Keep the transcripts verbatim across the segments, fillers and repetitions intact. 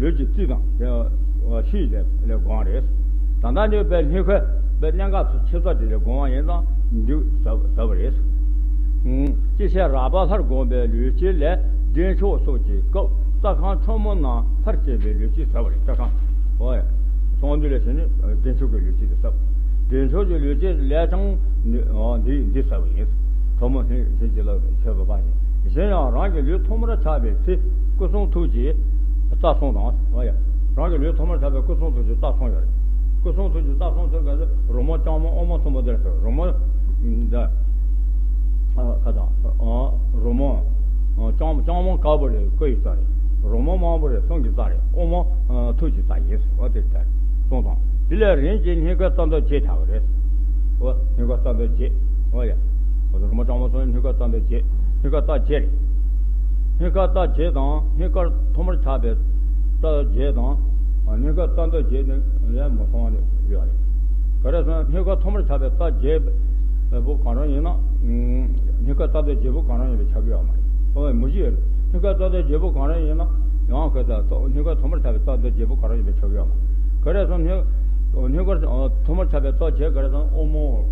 ལུས་ཀྱི་རྩི་དང་དེ་ཤེས་ལས་ལས་སྒོམ་རེད། ད་ལྟ་ནི་པའི་སྙིང་ཁའི་པའི་གནད་འགག་ཆེ་ས་དེ་ལས་སྒོམ་པ་ཡིན་ཙང་འདི་ཟབ་ཟབ་རེད། ཅི་ཕྱིར་རགས་པ་ལྷར་བསྒོམས་པའི་ལུས་ཀྱི་ལས་བདེ་མཆོག་སོགས་ཀྱི་སྐབས་རྩ་ཁམས་ཕྲ་མོ་རྣམས་ལྷར་བཅས་པའི་ལུས་ཀྱི་ཟབ་རེད། རྩ་ཁམས་ཨོ་ཡ། གསང་འདུས་ལས་བྱས་ནས་བདེ་མཆོག་གི་ལུས་ཀྱི་ཟབ། བདེ་མཆོག་གི་ལུས་ཀྱི་ལས་ཀྱང་འདི་འདི་ཟབ་ཡིན། ཕྲ་མོ་ལྷན་ཅིག་ལ་མཆོད་པ་པ་ཡིན། གཞན་ཡང་རང་གི་ལུས་ཐོག་མར་ཆགས་པའི་ཚེ་སྐུ་གསུང་ཐུགས་ཀྱི་རྩ་གསུམ་དང་། ཨོ་ཡ། རང་གི་ལུས་ཐོག་མར་ཆགས་པའི་སྐུ་གསུང་ཐུགས་ཀྱི་རྩ་གསུམ་ཡོད་རེད། སྐུ་གསུང་ཐུགས་ཀྱི་རྩ་གསུམ་ཚོ་ག་ཚོད་རོལ་མོ་རྐྱང་མོ་དབུ་མ་གསུམ་པོ་དེ་ལ་ཟེར། རོལ་མོ་འདི་ཁ་དང་རོལ་མོ་རྐྱང་རྐྱང་མོ་དཀར་པོ་རེད། སྐུ་ཡི་རྩ་རེད། རོལ་མོ་དམར་པོ་རེད། གསུང་གི་རྩ་རེད། དབུ་མ་ཐུགས་ཀྱི་རྩ་ཡིན། ཨོ་དེ་ལྟར་གསུམ་དང་། དེ་ལས་རིམ་གྱིས་སྙིང་གའི་རྩ་མདོ་བརྒྱད་ཆགས་པ་རེད། ཨོ་སྙིང་གའི་རྩ་མདོ་བརྒྱད། ཨོ་ཡ། ཨོ་རོལ་མོ་རྐྱང་མོ་གསུམ་སྙིང་གའི་རྩ་མདོ་བརྒྱད། སྙིང་གའི་རྩ་བརྒྱད་རེད། སྙིང་གའི་རྩ་བརྒྱད་དང་སྙིང་གའི་ཐོག་མར་ཆགས་པའི་རྩ་བརྒྱད་དང་། སྙིང་གའི་རྩ་མདོ་བརྒྱད་ནི་ལས་མི་གསུང་བ་ནི་ཡོད་རེད། ག་རེ་ཟེར་ན་སྙིང་གའི་ཐོག་མར་ཆགས་པའི་རྩ་བརྒྱད་པོ་གང་རུང་ཡིན་ན། སྙིང་གའི་རྩ་མདོ་བརྒྱད་པོ་གང་རུང་ཡིན་པའི་ཆགས་ཀྱི་ཡོད་མ་རེད། ཨོ་མི་ཤེས་ཡོད། སྙིང་གའི་རྩ་མདོ་བརྒྱད་པོ་གང་རུང་ཡིན་ན་ཡང་ག་ས་སྙིང་གའི་ཐོག་མར་ཆགས་པའི་རྩ་མདོ་བརྒྱད་པོ་གང་རུང་ཡིན་པའི་ཆགས་ཀྱི་ཡོད་མ་རེད། ག་རེ་ཟེར་ན་སྙིང་གའི་ཐོག་མར་ཆགས་པའི་རྩ་བརྒྱད་ག་རེ་ཟེར་ན་དབུ་མ།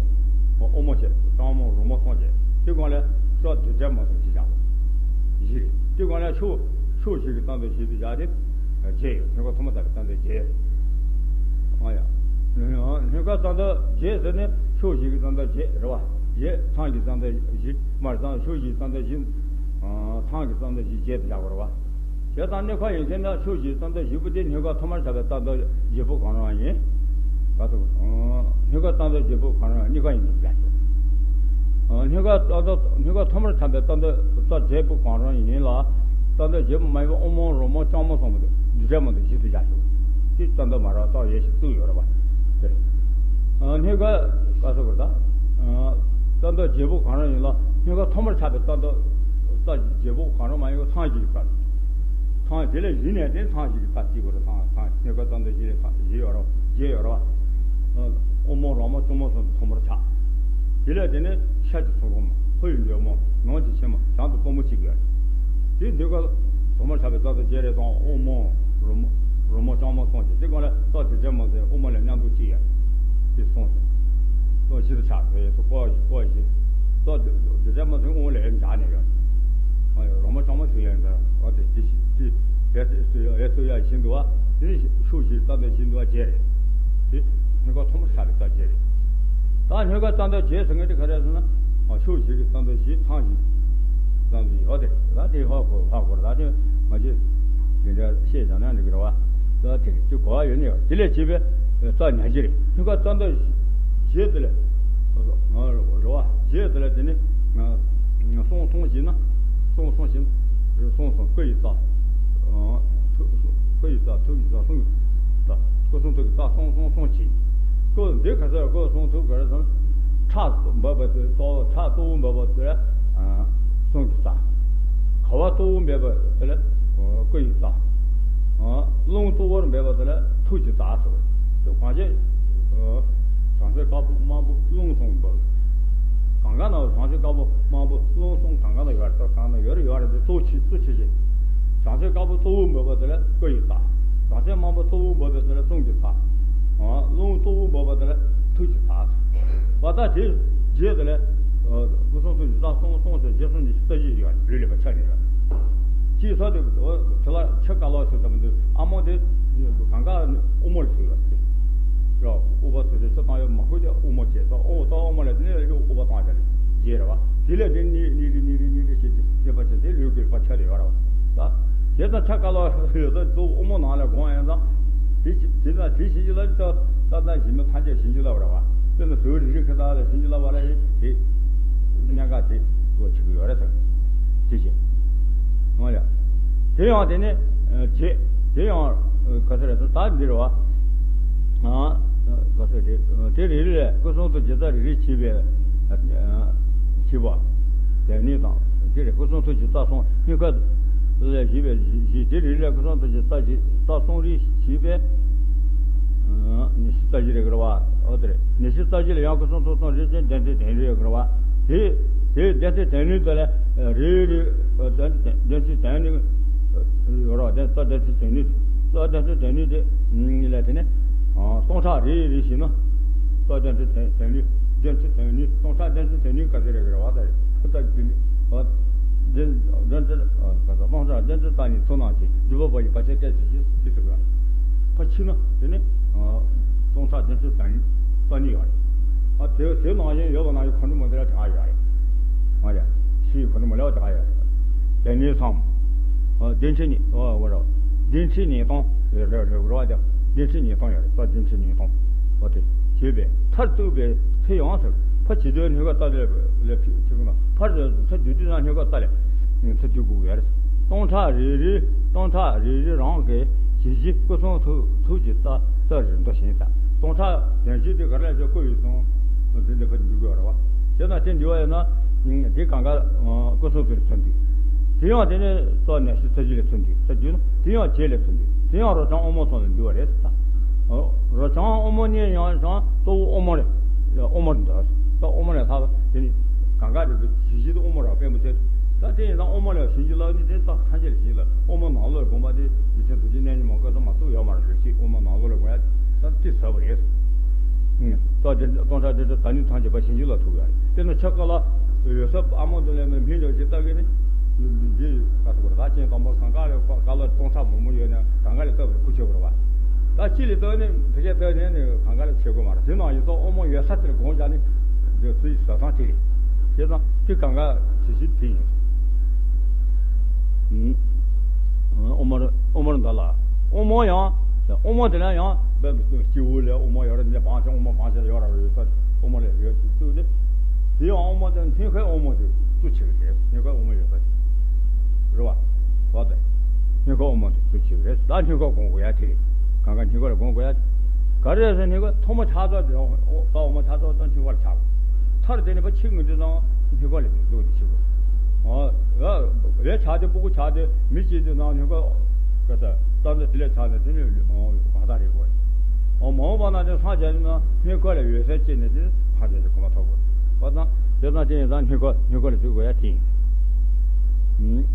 དབུ་མ་བྱས་རྐྱང་མོ་རོལ་མོ་གསུམ་བྱས། དེ་སྒང་ལ་ས་རྡུལ་བྲལ་མ་གསུམ་ཞེས་བྱ་བ་བཞི་རེད། དེ་སྒང་ལ་ཕྱོགས་ཕྱོགས་བཞི་གི་རྩ་མདོ་བཞི་དུ་བཞག་སྟེ་བརྒྱད་ཡོད། སྙིང་གའི་ཐོག་མར་ཆགས་པའི་རྩ་མདོ་བརྒྱད། ཨ་ཡ། སྙིང་གའི་རྩ་མདོ་བརྒྱད་ཟེར་ནས་ཕྱོགས་བཞི་གི་རྩ་མདོ་བརྒྱད་རེད་བ། བརྒྱད་ཚང་གི་རྩ་མདོ་བཞི་མར་ཚང་ཕྱོགས་བཞི་གི་རྩ་མདོ་བཞི། ཚང་གི་རྩ་མདོ་བཞི་བརྒྱད་དུ་བཞག་པ་རེད་བ། བྱས་ཙང་སྙིང་ག་ཡིན་ཟེར་ན་ཕྱོགས་བཞི་རྩ་མདོ་བཞི་པོ་དེ་སྙིང་ག་ཐོག་མར་ཆགས་པའི་རྩ་མདོ་བཞི་པོ་གང་རུང་ཡིན། ག་ཚོད། སྙིང་ག་རྩ་མདོ་བཞི་པོ་གང་རུང་ཡང་སྙིང་ག་ཡིན་ནམ་ལབ་ཤོག་སྙིང་ག་རྩ་མདོ་སྙིང་ག་ཐོག་མར་ཆགས་པའི་རྩ་མདོ་རྩ་བརྒྱད་པོ་གང་རུང་ཡིན་ལ། རྩ་མདོ་བརྒྱད་པོ་མ་ཡིན་པའི་དབུ་མ་རོལ་མོ་རྐྱང་མོ་གསུམ་པོ་དེ་རྡུལ་བྲལ་མ་གཏོགས་བཞི་དུ་བཞག་ཤོག་དེ་རྩ་མདོ་མ་ར་རྟགས་ཡོད་ཞིག་བཙུགས་ཡོད་རེད་བ། དེ་རེད། སྙིང་ག་ག་ཚོད་བར་ད། རྩ་མདོ་བརྒྱད་པོ་གང་རུང་ཡིན་ལ་སྙིང་ག་ཐོག་མར་ཆགས་པའི་རྩ་མདོ་རྩ་བརྒྱད་པོ་གང་རུང་མ་ཡིན་པའི་ཚང་བཞི་གི་རྩ། ཚང་དེ་ལས་གཞི་ནས་དེ་ཚང་བཞི་གི་རྩ་གཅིག་པ་རེད། ཚང་ཚང་སྙིང་ག་རྩ་མདོ་བཞི་ལས་ཚང་བཞི་ཡོད་རེད་བ། བརྒྱད་ཡོད་རེད་བ། དབུ་མ་རོལ་མོ་གཙོ་མོ་གསུམ་ཐོག་མར་ཆགས། དེ་ལས་དེ་ནས་ཤ་གི་ཚོགས་རོམ། ལྷོ་ཡི་འཇོལ་མོ། ནང་གི་ཆེན་མོ། བྱང་དུ་སྤོ་མོ་གཅིག་ཡོད། དེ་འདི་ག་ཐོག་མར་ཆགས་པའི་རྩ་མདོ་བརྒྱད་རེད་དང་། དབུ་མ་རོལ་མོ་རོལ་མོ་རྐྱང་མོ་གསུམ་གྱི་དེ་ག་ལ་རྩ་རྡུལ་བྲལ་མ་གཏོགས་དབུ་མ་ལ་མཉམ་དུ་གཅིག་ཡོད། དེ་གསུམ་དེ་གསུམ་བཞི་དུ་ཆགས། དེ་སུ་ཀོ་བཞི་ཀོ་བཞི། རྩ་རྡུལ་བྲལ་མ་གཏོགས་དབུ་མ་ལ་འཇགས་ནས་ཡོད། རོལ་མོ་རྐྱང་མོ་ཞིག་ཡོད་འདི་ར་བ། དེ་དེ་ཞིག་དེ་ཡ་སུ་ཡ་ཡ་སུ་ཡ་བཞི་འདུག་བ། དེ་ནི་ཤུགས་བཞི་རྩ་མདོ་བཞི་འདུག་བ། བརྒྱད་རེད། དེ་སྙིང་ག་ཐོག་མར་ཆགས་པའི་རྩ་བརྒྱད་རེད། ད་སྙིང་ག་རྩ་མདོ་བརྒྱད་ཟེར་མཁན་དེ་ག་རེ་ཟེར་ན། ཨ་ཕྱོགས་བཞི་གི་རྩ་མདོ་བཞི། ཚང་བཞི་རྩ་མདོ་བཞི་ཡོད་དེ། ད་དེ་ཧ་གོ་ཧ་གོ་ར། ད་དེ་ང་ཚོས་འདི་འདྲ་བཤད་བཞག་ན་འགྲིག་གི་རེད་བ། ད་དེ་དེ་གོ་བ་ཡོད་ནི་ཡོད། དེ་ལས་བྱས་པའི་རྩ་ཉག་གཅིག་རེད། སྙིང་ག་རྩ་མདོ་བཞི་དེ་ལས་རེད་བ། བཞི་དེ་ལས་དེ་ནི་གསུམ་གསུམ་བྱས་ན། གསུམ་གསུམ་བྱས་ན། གསུམ་གསུམ། སྐུ་ཡི་རྩ། ཐུགས། སྐུ་ཡི་རྩ། ཐུགས་ཀྱི་རྩ། གསུང་གི་རྩ། སྐུ་གསུང་ཐུགས་ཀྱི་རྩ་གསུམ་གསུམ་གསུམ་གྱིས། སྐུ་འདི་ག་ཚོད་སྐུ་གསུང་ཐུགས་ག་རེ་ཟེར་ན། ཁྲག་འབབ་པ་དེ་གཙོ་བོ། ཁྲག་གཙོ་བོ་འབབ་པ་དེ་ལ་གསུང་གི་རྩ། ག་བ་གཙོ་བོ་འབབ་པ་དེ་ལ་སྐུ་ཡི་རྩ། རླུང་གཙོ་བོར་འབབ་པ་དེ་ལ་ཐུགས་ཀྱི་རྩ་ཟེར་བ། དེ་གང་བྱས། བྱང་ཆུབ་དཀར་པོ་དམར་པོ་རླུང་གསུམ་འབབ། གང་ག་ན་བྱང་ཆུབ་དཀར་པོ་དམར་པོ་རླུང་གསུམ་གང་ག་ན་ཡོད་རེད། གང་ན་ཡོད་རེད་ཡོད་རེད། དེ་གཙོ་ཆེ་གཙོ་ཆེ་ཆེ། བྱང་ཆུབ་དཀར་པོ་གཙོ་བོ་འབབ་པ་དེ་ལ་སྐུ་ཡི་རྩ། བྱང་ཆུབ་དམར་པོ་གཙོ་བོ་འབབ་པ་དེ་ལ་གསུང་གི་རྩ། རླུང་གཙོ་བོ་འབབ་པ་དེ་ལ་ཐུགས་ཀྱི་རྩ། བ་ད་དེ་རྗེས་དེ་ལ་སྐུ་གསུང་ཐུགས་ཀྱི་རྩ་གསུམ་གསུམ་ཟེར་རྗེས་གསུམ་གྱི་རྩ་བཞི་ཡོད་རེད། ལུས་ལེགས་པ་ཆ་ནས་རེད། ཅིག་ས་དེ་དེ་ལ་ཆ་ག་ལོག་ཞིག་དམ་འདུག་ཨ་མོ་དེ་གང་ག་དབུ་མར་ཞིག་ཡོད་རེད། ར་དབུ་བ་ཚོ་དེ་ཆ་བཏང་ཡོད་མ་ཁུ་དེ་དབུ་མ་བྱས་ཙང་དབུ་ད་དབུ་མ་ལ་དེ་ནས་དབུ་བ་བཏང་བྱས་རྗེས་རེད་བ། དེ་ལས་དེ་ནི་ནི་རི་ནི་རི་ནི་རི་ཞེས་དེ་པ་ཆ་དེ་ལུས་ཀྱི་པ་ཆ་དེ་ཡོད་རེད་བ། ད་དེ་ད་ཆ་ག་ལོག་ཡོད་ད་དུ་དབུ་མ་ནང་ལ་སྒོམ་ཡང་ཙང་དེ་དེ་ན་དེ་བྱིན་གྱིས་བརླབས་ད་ད་ད་གཞི་མེད་ཐམས་ཅད་བྱིན་གྱིས་བརླབས་རེད་བ། དཔེར་ན་ཟུར་རི་རི་ཁ་ད་ལ་བྱིན་གྱིས་བརླབས་པ་རེད། དེ་གནད་འགག་དེ་གོ་ཆི་གི་ཡོད་རེད་ཟེར། དེ་བྱས། ཨོ་ཡ། དེ་ཡང་དེ་ནི་ཨ་བྱེད། དེ་ཡང་ཨ་ག་ཚོད་རེད་ད་འདི་རེད་བ། ཨ་ག་ཚོད་རེད། དེ་རེ་རེ་ལས་སྐུ་གསུང་ཐུགས་རྗེ་རྩ་རེ་རེ་བྱེད་པའི་ཨ་བྱེད་པ། དེ་ནི་དང་དེ་རེད། སྐུ་གསུང་ཐུགས་རྗེ་རྩ་གསུམ་སྙིང་ག་ལས་བྱེད་པའི་གཞི། དེ་རེ་རེ་ལས་སྐུ་གསུང་ཐུགས་རྗེ་རྩ་བཞི་རྩ་གསུམ་རེ་བྱེད་པའི་ཨ་ཉི་ཤུ་རྩ་བཞི་རེད་གི་རེད་བ། ཨོ་དེ་རེད། ཉི་ཤུ་རྩ་བཞི་ལ་ཡང་སྐུ་གསུང་ཐུགས་གསུམ་རེ་བྱེད་བདུན་ཚིག་དོན་གཉིས་ཡོད་གི་རེད་བ། དེ་དེ་བདུན་ཚིག་དོན་གཉིས་དེ་ལ་རེ་རེ་བདུན་ཚིག་དོན་གཉིས་ཡོད་རེད་བ། དེ་ལྟར་བདུན་ཚིག་དོན་གཉིས། རྩ་བདུན་ཚོད་དོན་ནུས་དེ་ལ་དེ་ནས་སྟོང་ཕྲག་རེ་རེ་བྱས་ན། རྩ་བདུན་ཚོད་དོན་ནུས། བདུན་ཚོད་དོན་ནུས། སྟོང་ཕྲག་བདུན་ཚོད་དོན་ནུས་ག་ཚོད་རེད་རེད་བ། ད་རེད་ད་དེ་ནི་བདུན་བདུན་ཚོད་ག་ཚོད་སྟོང་ཕྲག་བདུན་ཚོད་རྩ་གཉིས་ཚོགས་རྣམས་ཀྱི་འཇུག་པ་པ་ཡི་བར་ཆད་སྐད་ཅིག་ཅིག་ཟེར་གི་ཡོད་རེད། ཕར་ཕྱིན་ན་དེ་ནི་སྟོང་ཕྲག་བདུན་ཚོད་དོན་ནུས་རྩ་གཉིས་ཡོད་རེད། ཨ་དེ་དེ་ནང་བཞིན་ཡོད་པ་ནང་བཞིན་ཁོང་ཁྲོ་མ་དེ་ལ་དྲག་ཡོད་རེད། ང་རེད། ཕྱིའི་ཁོང་ཁྲོ་མ་ལ་དྲག་ཡོད་རེད། དེ་ནས་སམ། ཨ་བདུན་ཚོད་ནི་ཨ་འོ་ར། བདུན་ཚོད་ཉིས་སྟོང་རེད་རེད་རེད་རེད་བ། དེ་བདུན་ཚོད་ཉིས་སྟོང་ཡོད་རེད། ད་བདུན་ཚོད་ཉིས་སྟོང་། འོ་དེ་བྱས་པས་མཐར་གཏུགས་པའི་ཚེ་ཡང་ཟེར། ཕར་བྱེད་དུས་སྣོད་ཀ་ལྟ་ལས་ལས་ཕྱི་ཕྱི་ན་ཕར་ཚེ་བསྡུ་དུས་ན་སྣོད་ཀ་ལྟ་ལས་ཚེ་བསྡུ་དགོས་ཡོད་རེད། སྟོང་ཕྲག་རེ་རེ་སྟོང་ཕྲག་རེ་རེ་རང་གི་བྱས་རྗེས་སྐུ་གསུང་ཐུགས་ཐུགས་ཀྱི་རྩ་རྩ་རེ་འདུ་ཞིང་ཟེར། སྟོང་ཕྲག་དོན་བྱེད་དེ་ག་རེ་ལས་ཀོ་ཡོད་སོང་། དེ་འདི་ཕར་འདུ་དགོས་རེད་བ། བྱས་ཙང་དེ་འདུལ་བ་ཡིན་ན། དེ་གང་ག་སྐུ་གསུང་ཐུགས་ལ་མཚོན་དུས། དེ་ཡང་དེ་ནས་རྩ་ནས་ཤི་ཚ་གཞི་ལ་མཚོན་དུས། ས་རྒྱུ་ན་དེ་ཡང་བྱད་ལ་མཚོན་དུས། དེ་ཡང་རོ་བྱང་དབུ་མ་སོགས་ལ་འདུལ་བ་རེད་ཟེར། རོ་བྱང་དབུ་མ་གཉིས་ཡང་ཡང་གཙོ་བོ་དབུ་མ་རེད། དབུ་མ་རེད་འདུག་ད་དབུ་མ་ལས་ལྷག་པ་དེ་ནི་གང་ག་རེད། གཞི་གཞི་དུ་དབུ་མ་རེད། དཔེ་མི་སྲིད། ད་དེ་ཡིན་ན་དབུ་མ་ལ་ཞིང་གཞི་ལ་ནི་དེ་ད་ཐམས་ཅད་ལ་ཞིང་ལ་དབུ་མ་ནང་ལོགས་དགོངས་པ་དེ་རྗེ་བཙུན་རྡོ་རྗེ་རྣལ་འབྱོར་མ་བཀའ་གསུང་མ་གཏོགས་ཡོད་མ་རེད། ལུས་ཤེས་དབུ་མ་ནང་ལོགས་ལ་དགོངས་ཡ་ད་དེ་ཟབ་པ་རེད། ད་དེ་སྟོང་ཕྲག་དེ་ཚོ་ད་ནི་ཐམས་ཅད་པ་ཞིང་གཞི་ལ་ཐུག་ཡ་རེད། དེ་ནི་ཆ་ཀ་ལ་ཡོད་ས་ཨ་མོ་དེ་ལས་མི་འཇོག་ཅིག་ལྟ་གི་ནི་འདི་ག་ཐུག་རེད། ད་ཅན་དང་པོ་གང་ག་ལ་ག་ལ་སྟོང་ཕྲག་མང་པོ་ཡོད་ན་གང་ག་ལ་ལྟ་བར་ཁུ་ཆེ་བར་བ། ད་ཅི་ལས་ལྟ་ནི་དེ་གས་ལྟ་ནས་ནི་གང་ག་ལ་ཆེ་དགོས་མ་རེད། དེ་ནང་ཡིན་ཙང་ཨོ་མོ་ཡོད་ས་དེར་དགོངས་བཞག་ནི་འདི་ཚོའི་ཟབ་ཐང་དེ་རེད། བྱས་ཙང་དེ་གང་ག་དེ་བཞིན་དེ་ཡིན། ཨོ་མར་ཨོ་མར་འདི་ལ་ཨོ་མོ་ཡང་ཨོ་མོ་དེ་ལ་ཡང་སྤྱི་བོ་ལ་ཨོ་མོ་ཡོད་རེད། འདི་བང་ཆེན་ཨོ་མོ་བང་ཆེན་ཡོད་ར་ཡོད་ས་ཨོ་མོ་ལ་ཡོད་ཚུལ་དེ། དེ་ཡང་ཨོ་མོ་དེ་སྣོད་ཁའི་ཨོ་མོ་དེ་བཏུ་ཆེ་གི་རེད། སྣོད་ཁའི་ཨོ་མོ་ཡོད་ས་དེ་རེད་བ། བ་དེ་སྣོད་ཁའི་ཨོ་མོ་དེ་བཏུ་ཆེ་གི་རེད། ད་སྣོད་ཁ་སྒོམ་དགོས་ཡ་དེ་རེད། གང་ག་སྣོད་ཁ་ལ་སྒོམ་དགོས་ཡ་ག་རེ་ཟེར་ན་སྣོད་ཁ་ཐོག་མ་ཆགས་ཚར་དེ་ཨོ་ཨོ་མོ་ཆགས་ཚར་ད་སྣོད་ཁ་ལ་ཆགས། མཐར་དེ་ནས་ཕར་ཕྱིན་དགོས་དུས་ཙང་སྣོད་ཁ་ལ་འདུག་དེ་ཕྱིན་དགོས། ཨོ་ཨོ་ལས་ཆགས་དེ་སྤུ་གུ་ཆགས་དེ་མི་སྐྱེས་དུས་ཙང་སྣོད་ཁ་ག་ས་རྩ་འདི་དེ་ལས་ཆགས་ནས་དེ་ནས་ཨོ་གང་ལྟར་རེད་དགོས། ཨོ་མ་འོངས་པ་ན་དེ་སངས་རྒྱས་ན་སྣོད་ཁ་ལ་འོད་གསལ་སྐྱེས་ནས་དེ་སངས་རྒྱས་ཀྱི་གོ་འཕང་ཐོབ་དགོས། བ་དང་དེ་དང་དེ་ཡིན་ཙང་སྣོད་ཁ་སྣོད་ཁ་ལ་འཇུག་དགོས་ཡ་དེ་ཡིན།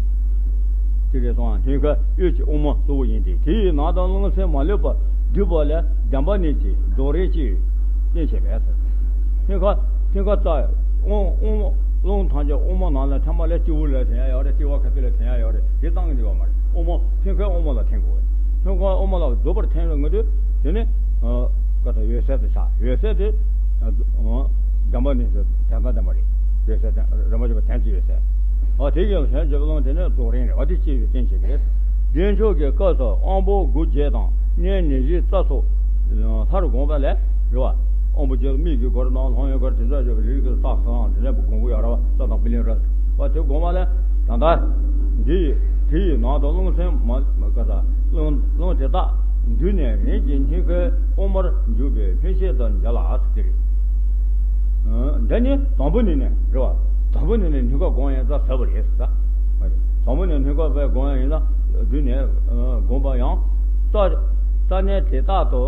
དེ་རེད་སོང་། སྣོད་ཁ་དབུས་ཀྱི་དབུ་མ་གཙོ་བོ་ཡིན་ཏེ། དེ་ཡི་ནང་དུ་རླུང་སེམས་མ་ལུས་པ་འདུས་པ་ལ་བདེན་པ་གཉིས་ཀྱི་རྫོགས་རིམ་གཅིག་བསྟན་བྱས་པས་ཟེར། སྣོད་ཁ་སྣོད་ཁ་རྩ་དབུ་དབུ་རླུང་ཐམས་ཅད་དབུ་མ་ནང་ལ་ཐིམ་པ་ལ་སྤྱི་བོ་ལ་ཐིམ་ཡ་ཡོད་རེད། ལྕེ་བ་ཁ་ཐུག་ལ་ཐིམ་ཡ་ཡོད་རེད། དེ་བཏང་གི་འདུག་བ་མ་རེད། དབུ་མ་སྣོད་ཁའི་དབུ་མ་ལ་ཐིམ་དགོས། སྣོད་ཁའི་དབུ་མ་ལ་རྫོགས་པར་ཐིམ་རུང་ངེས་དུས་དེ་ནི་ཨ་ག་ད་འོད་གསལ་དུ་ཆགས། འོད་གསལ་དེ་ཨ་བདེན་པ་གཉིས་སུ་དོན་དམ་བདེན་པ་རེད། འོད་གསལ་དོན་རིན་པོ་ཆེ་པ་དོན་གྱི་འོད་གསལ། ཨ་དེ་ཡང་གཞན་གྱི་བློ་དེ་ནི་རྫོགས་རིམ་རེད། ཨ་དེ་སྐྱེ་བའི་རྟེན་བྱེད་ཀྱི་རེད། བདེ་མཆོག་གི་སྐབས་སུ་དབང་པོ་དགུ་བརྒྱད་དང་གནས་ཉེར་བཞིའི་རྩ་སོགས་ལྷར་བསྒོམས་པ་ལས་རེད་བ། དབང་པོ་བརྒྱད་མིག་གི་སྒོར་དང་ལྷང་ཡུལ་སྒོར་དེ་ཚོ་ཡོད་པའི་རིགས་ཀྱི་རྩ་གང་དེ་ནས་བསྒོམ་གྱི་ཡོད་རེད་བ། རྩ་དང་པི་ལིང་ར་བ་དེ་བསྒོམས་པ་ལས། ད་ལྟ་འདི་ཡི་དེ་ཡི་ནང་དུ་རླུང་སེམས་མ་མ་ག་ས་རླུང་རླུང་དེ་དག་འདུས་ནས་རིམ་གྱིས་སྣོད་ཁའི་དབུ་མར་འཇུག་པའི་སྨིན་བྱེད་དུ་འཇལ་ལ་ཟེར་གྱི་རེད། འདི་ནི་དང་པོ་ནས་ནི་རེད་བ། དང་པོ་ནས་ནི་སྣོད་ཁ་སྒོམ་ཡིན་ཙང་ཟབ་པ་རེད་ཟེར། དང་པོ་ནས་སྣོད་ཁ་བས་སྒོམ་ཡིན་ན་འདུས་ནས་སྒོམ་པ་ཡང་རྩ་རྩ་གནས་དེ་དག་ཏུ་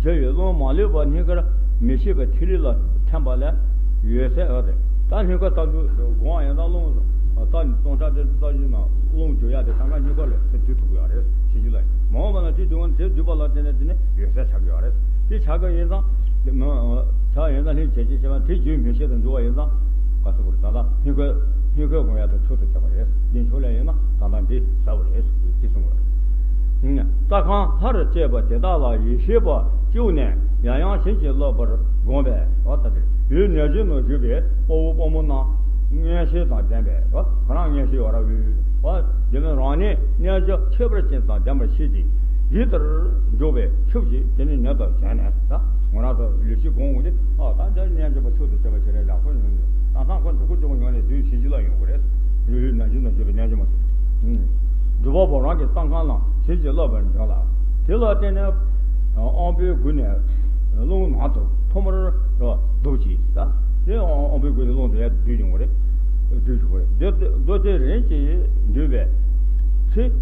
རྒྱུ་ཡི་རླུང་མ་ལུས་པ་སྣོད་ཁར་མི་ཤེས་པའི་ཐིག་ལེ་ལ་ཐིམ་པ་ལས་འོད་གསལ་འོད་རེད། ད་སྣོད་ཁ་ལྟ་འདུག་སྒོམ་ཡང་ད་རླུང་ད་སྟོང་ཕྲག་དེ་ལྟ་རྒྱུ་ན་རླུང་རྒྱུ་ཡ་དེ་གང་ག་སྣོད་ཁ་ལ་དེ་འདུས་ཐུབ་ཀྱི་ཡོད་རེད། ཤེས་རྒྱུ་ལ་མ་འོངས་པ་ན་དེ་འདུས་དེ་འདུས་པ་ལ་བརྟེན་ནས་དེ་ནི་འོད་གསལ་ཆགས་ཀྱི་ཡོད་རེད། དེ་ཆགས་ཀྱི་ཡིན་ཙང་ཆགས་ཡིན་ཙང་ལྷན་ཅིག་བྱེད་ཅེས་བྱ་བ་དེ་རྒྱུའི་མི་ཤེས་དུ་འགྱུར་བ་ཡིན་ཙང་ག་ཚོད་པར་ད་ལྟ་སྣོད་ཁ་སྣོད་ཁ་སྒོམ་ཡ་དེ་མཆོག་ཏུ་གྱུར་པ་རེད། འདི་མཆོག་ལས་ཡིན་ན་ད་ལྟ་འདི་ཟབ་པ་རེད་ཅེས་གསུངས་པ་རེད། རྩ་ཁམས་ལྷར་བཅས་པ་དེ་དག་ལ་ཡེ་ཤེས་པ་སྤྱི་བོ་ནས་ཡང་ཡང་བྱིན་གྱིས་རློབ་པར་བསྒོམས་པས་འོ་ད་དེ་ཡུལ་ནས་བྱིན་ནོ་བཞུགས་པའི་དཔའ་བོ་དཔའ་མོ་རྣམས་མངོན་ཤེས་དང་ལྡན་པས་འོ་ཁོ་རང་མངོན་ཤེས་ཡོད་ར་བའི་འོ་དེ་ནི་རང་ཉིད་རྣལ་འབྱོར་ཁྱད་པར་ཅན་དང་ལྡན་པར་ཤེས་ཏེ་ཡིད་ལྟར་འཇོག་པའི་ཆུ་བཞི་དེ་ནི་ཉིད་དུ་བྱས་ནས་ད་ང་རང་ཚོ་ལུས་ཤེས་སྒོམ་འོང་དུས་ཨ་ད་འདིར་རྣལ་འབྱོར་པ་མཆོག་ཏུ་གྱུར་པ་ཞིག་རེད་ལ་ཁོ་ཡོང་དུས་ད་ཐང་ཁོ་འདི་ཁོ་ཅོག་ཡོང་ནས་དུས་ཤེས་ཀྱི་ལ་ཡོང་གི་རེད། ཡུལ་ཡུལ་ནས་བྱིན་ནོ་བཞུགས་པའི་རྣལ་འབྱོར་མ། སྒྲུབ་པ་པོ་རང་གི་རྩ་ཁམས་ལ་བྱིན་གྱིས་རློབ་པར་འགྱུར་ལ། དེ་ལ་བརྟེན་ནས་དབང་པོའི་མགུལ་ནས་རླུང་ནང་དུ་ཐོག་མར་བསྡུ་བྱས། ད་དེ་དབང་པོའི་མགུལ་ནས་རླུང་དེ་ཡར་བསྡུས་ཡོང་བ་རེད། བསྡུས་བྱུང་བ་རེད། དེ་མདོ་སྡེ་རིམ་གྱིས་འདུས་པའི་ཚེ་རེད་